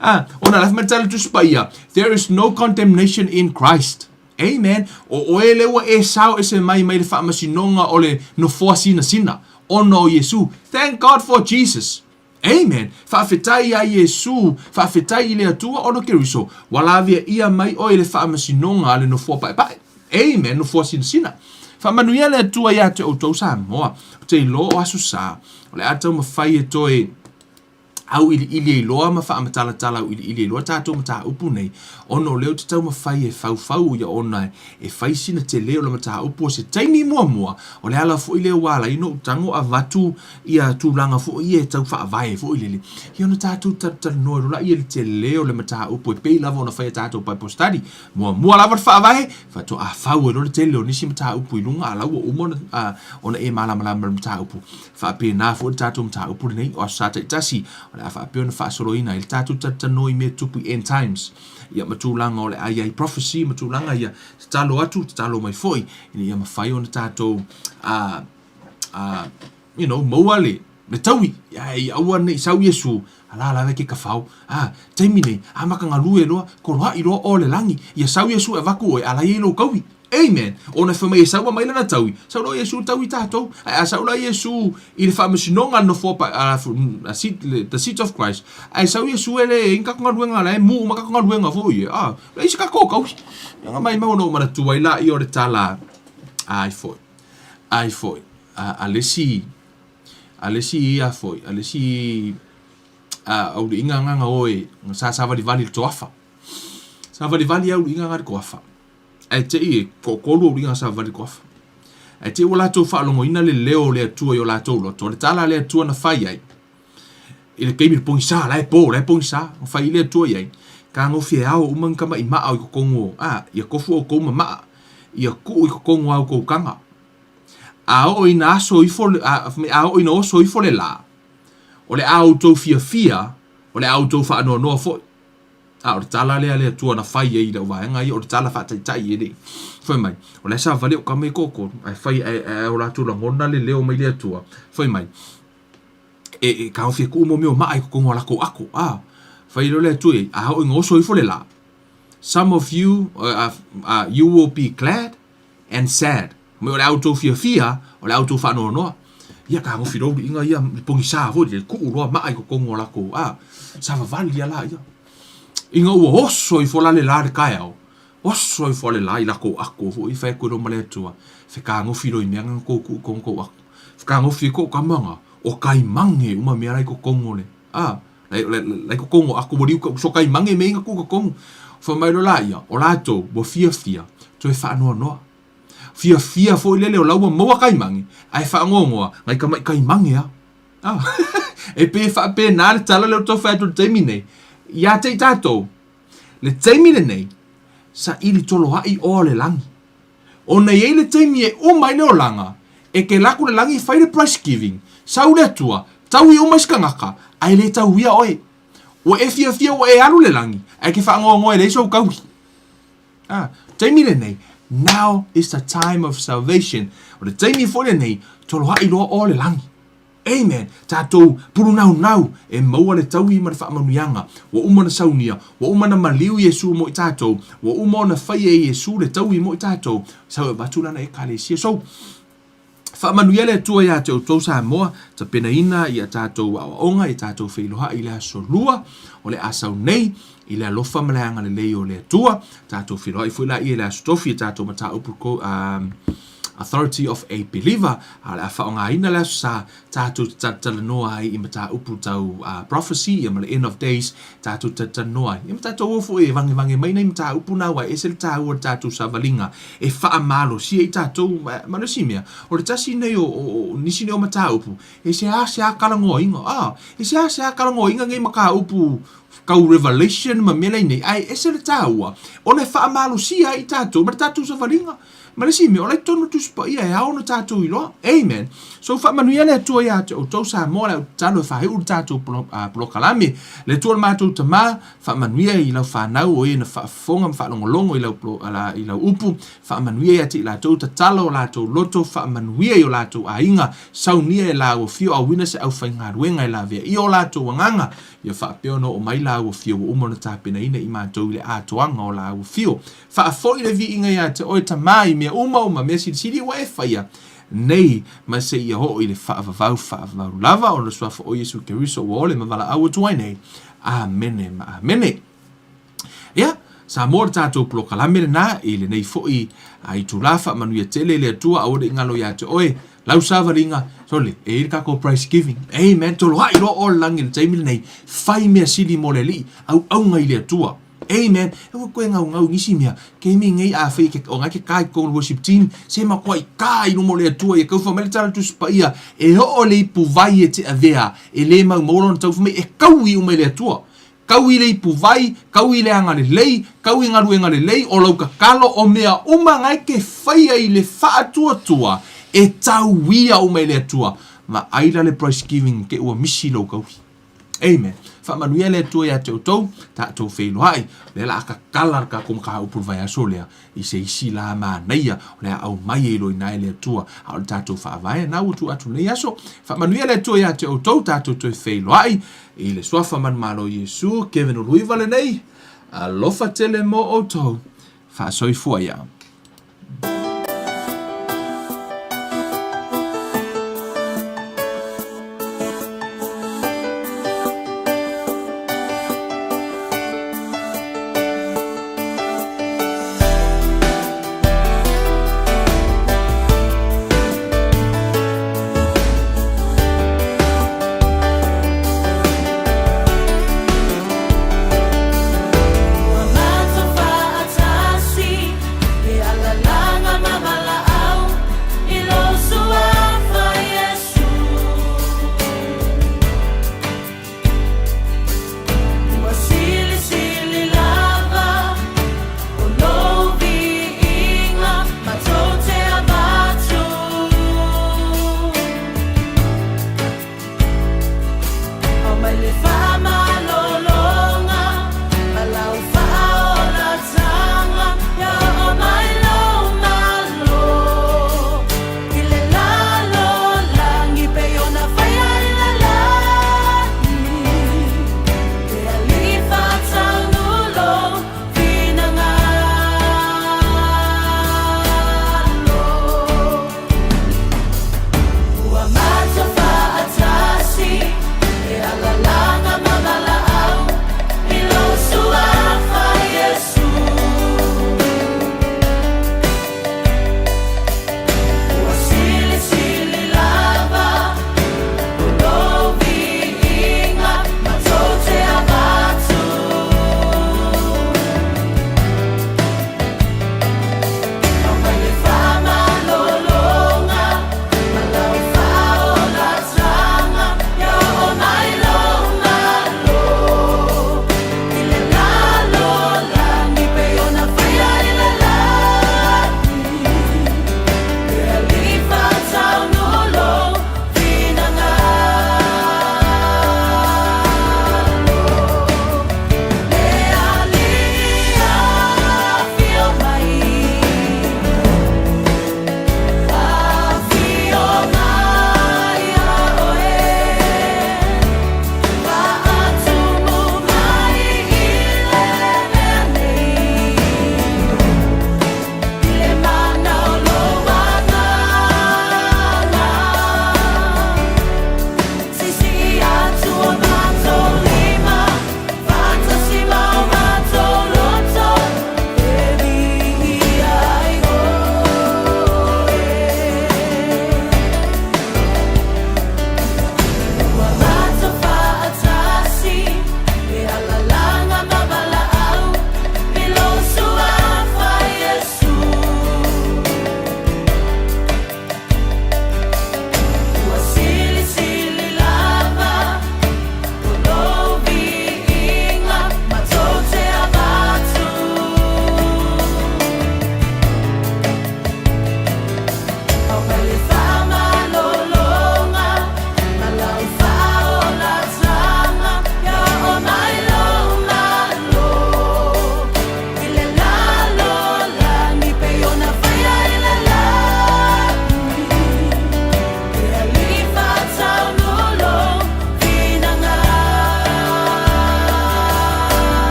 Ah, ona la fai mai le tala Tusi Paia, There is no condemnation in Christ. Amen. O oe lea ua e sao ese mai mai le faamasinoga o le nofoa sinasina, ona o Iesu. Thank God for Jesus. Amen! Faafetai iā Iesu, faafetai i le Atua ona Keriso, ua lavea ʻia mai ʻoe i le faamasinoga a le Nofoa Paepae. Amen! Nofoa Sinasina. Faamanuia le Atua iā te ʻoutou Samoa. Ou te iloa o aso sa, o le a taumafai e toe auiliili ai loa ma faamatalatala auiliili ai loa tatou mataupu nei, ona o lea ou te taumafai e faufau ia ona e fai sina tele o le mataupu o se taimi muamua, o le ala foi lea ua ala ai ona ou tago avatu ia tulaga foi ia e tau faavae foi lele, ia ona tatou talatalanoa loa laia i le tele o le mataupu e pei lava ona fai a tatou Bible study. Muamua lava le faavae, faatoa fau ai loa le tele o nisi mataupu i luga, a la ua uma ona, ona e malamalama i le mataupu. Faapena foi le tatou mataupu lenei o Aso Sa taitasi, o le a faapea ona faasoloina ai le tatou talatalanoa i mea tupu i end times, ia ma tulaga o le a i ai prophecy ma tulaga ia, tatalo atu, tatalo mai foi, ina ia mafai ona tatou you know, maua le, le taui, ia aua nei sau Iesu, ala lava ke kafau, a, taimi nei, a maka galue loa, koloaʻi loa o le lagi, ia sau Iesu e avaku oe, ala i ai lou taui. Amen. Ona e fai mai e sau mai lana taui, sau loa Iesu taui tatou. Ae a sau la Iesu i le faamasinoga a le nofoa pa, a, a seat, the seat of Christ, ae sau Iesu e leai ni tatou galuega la e mū uma tatou galuega foi e, a, leai se tatou taui. Ia nga maimau ona ou manatua ai laia o le tala ai foi. Ai foi, a, a le isi, a le isi ia foi, a le isi a, auliiga nga nga oe, sa savalivali i le toafa. Savalivali auliiga nga i le toafa. Ae te i e toatolu auliiga nga savalivali i le toafa. Ae te i ua latou faalogoina le leo o le Atua i o latou loto, o le tala a le Atua na fai ai, i le taimi o le pogisa, la e po, la e pogisa, na fai ai le Atua i ai, Tagofia e ao uma ni tamaʻi maʻa o i totonu o, a, ia tofu ʻoukou ma maʻa, ia kuʻu i totonu o a ʻoukou taga. A oo ina aso ifo, a, a oo ina oso ifo le lā, o le a ʻoutou fiafia, o le a ʻoutou faanoanoa foi. A o le tala lea a le Atua na fai ai i lau vaega ia, o le tala faataitai e le i fai mai, o le a savali au tama ia e toatolu, ae fai ae, ae o latou lagona le leo mai le Atua, fai mai, e, e taofi e tuu mo mea o maa i totonu o latou ato, a, fai loa le Atua i ai, a oo ina oso ifo le la, some of you, you will be glad and sad. Mai o le a outou fiafia, o le a outou faanoanoa. Ia tagofi loa uliiga ia, le pogisa foi lea, tuu loa maa i totonu o latou, a, savavali a la ia. Ina ua oso ifo la le la le taeao, oso ifo le la i latou ato foi, fai atu ai loa ma le Atua, fetagofi loa i mea na na tou tuu i totonu o tou ato. Fetagofi ai kou tama na, o taimane uma mea la i totonu o le, a, la i totonu o ato ua liu so taimane mea ia na tuu i totonu. Fai mai loa laia, o latou ua fiafia toe faanoanoa. Fiafia foi lele o la ua maua taimane, ae faanoanoa nai tamai taimane a. A, e pei e faapena le tala lea ou te tau fai atu i le taimi nei, ia te i tatou, le taimi lenei, saili toloai oa o le lagi. Ona e i ai le taimi e uma ai le olaga, e te alu atu i le lagi fai le price giving, sau le Atua, taui uma isi tagata, ae le tauia oe. Ua e fiafia ua e alu i le lagi, ae e te faanoanoa e leai sou taui. A, taimi lenei, now is the time of salvation. O le taimi foi lenei, toloai loa oa le lagi. Amen. Tatou pulunaunau e maua le taui ma le faamanuiaga. Ua uma ona saunia, ua uma ona maliu Iesu mo i tatou, ua uma ona faia e Iesu le taui mo i tatou, sau e avatu lana Ekalesia. So, Faamanuia le Atua ia te outou Samoa, tapenaina i a tatou aoaoga, i a tatou feiloai i le aso Lua o le a sau nei, i le alofa ma le agalelei o le Atua. Tatou feiloai foi laia i le aso Tofi i a tatou mataupu Authority of a Believer, a o le a faaaogaina le aso Sa tatou te talatalanoa ai i mataupu tau prophecy ia ma le end of days tatou te talatalanoa ai. Ia ma tatou o foi e vagevaga mai nai mataupu na aua e ese le taua o le tatou savaliga e faamalosia ai tatou ma le isi mea, o le tasi nei o, o, o nisi nei o mataupu e seasea talanoaina, a, e seasea talanoaina nei mataupu tau revelation ma mea lainei, ae ese le taua ona e faamalosia ai tatou ma le tatou savaliga. Ma le isi mea, o la e i totonu o le Tusi Paia e ao ona tatou iloa. Amen. So faamanuia le Atua ia te outou Samoa, le au tatalo e faaiu le tatou polokalame. Le Atua le matou Tama, faamanuia i lau fanau o e na faafofoga ma faalogologo i lau, i lau upu, faamanuia ia te i latou, tatalo o latou loto, faamanuia i o latou aiga, saunia e laua fio auina se aufaigaluega e lavea i o latou agaga, ia faapea ona oo mai laua fio ua uma ona tapenaina i matou i le atoaga o laua fio. Faafoi le viiga ia te oe Tama i mea uma uma mea silisili ua e faia nei ma seia oo i le faavavau faavavau lava ona suafa o Iesu Keriso ua ole ma valaau atu ai nei. Amene ma amene. Ia, Samoa le tatou polokalame lena i lenei foi itula faamanuia tele le Atua aua ne i galo ia te oe lau savaliga sole e i le tatou price giving. Amen. Toloai loa oe le lagi i le taimi lenei. Fai mea sili mo le Alii. Auauna i le Atua. Amen. E ua koe gaugau i nisi mea. Keimi nei a fai ke o ngai ke kai ko worship team se ma kua i ka i lumo le Atua ia kau mai le tala Tusi Paia e oo le ipu vai e te avea e le mau mau lona tau mai e kau i uma i le Atua. Kau i le ipu vai, kau i le agalelei, kau i galuega lelei o lau tatalo o mea uma ngai ke faia i le faatuatua e tauia uma e le Atua. Vaai la le price giving ke ua misi lou kaui. Amen. Faamanuia le Atua ia te outou, tatou feiloai. O lea la a tatala le tatou mataupu i le vaiaso lea, i se isi la manaia, o le a aumai e iloina ai le Atua, a o le tatou faavae na ua tuu atu i lenei aso. Faamanuia le Atua ia te outou, tatou toe feiloai i le Suafa manumalo o Iesu, Kevin Uluiva lenei, alofa tele mo outou, faasoifua ia.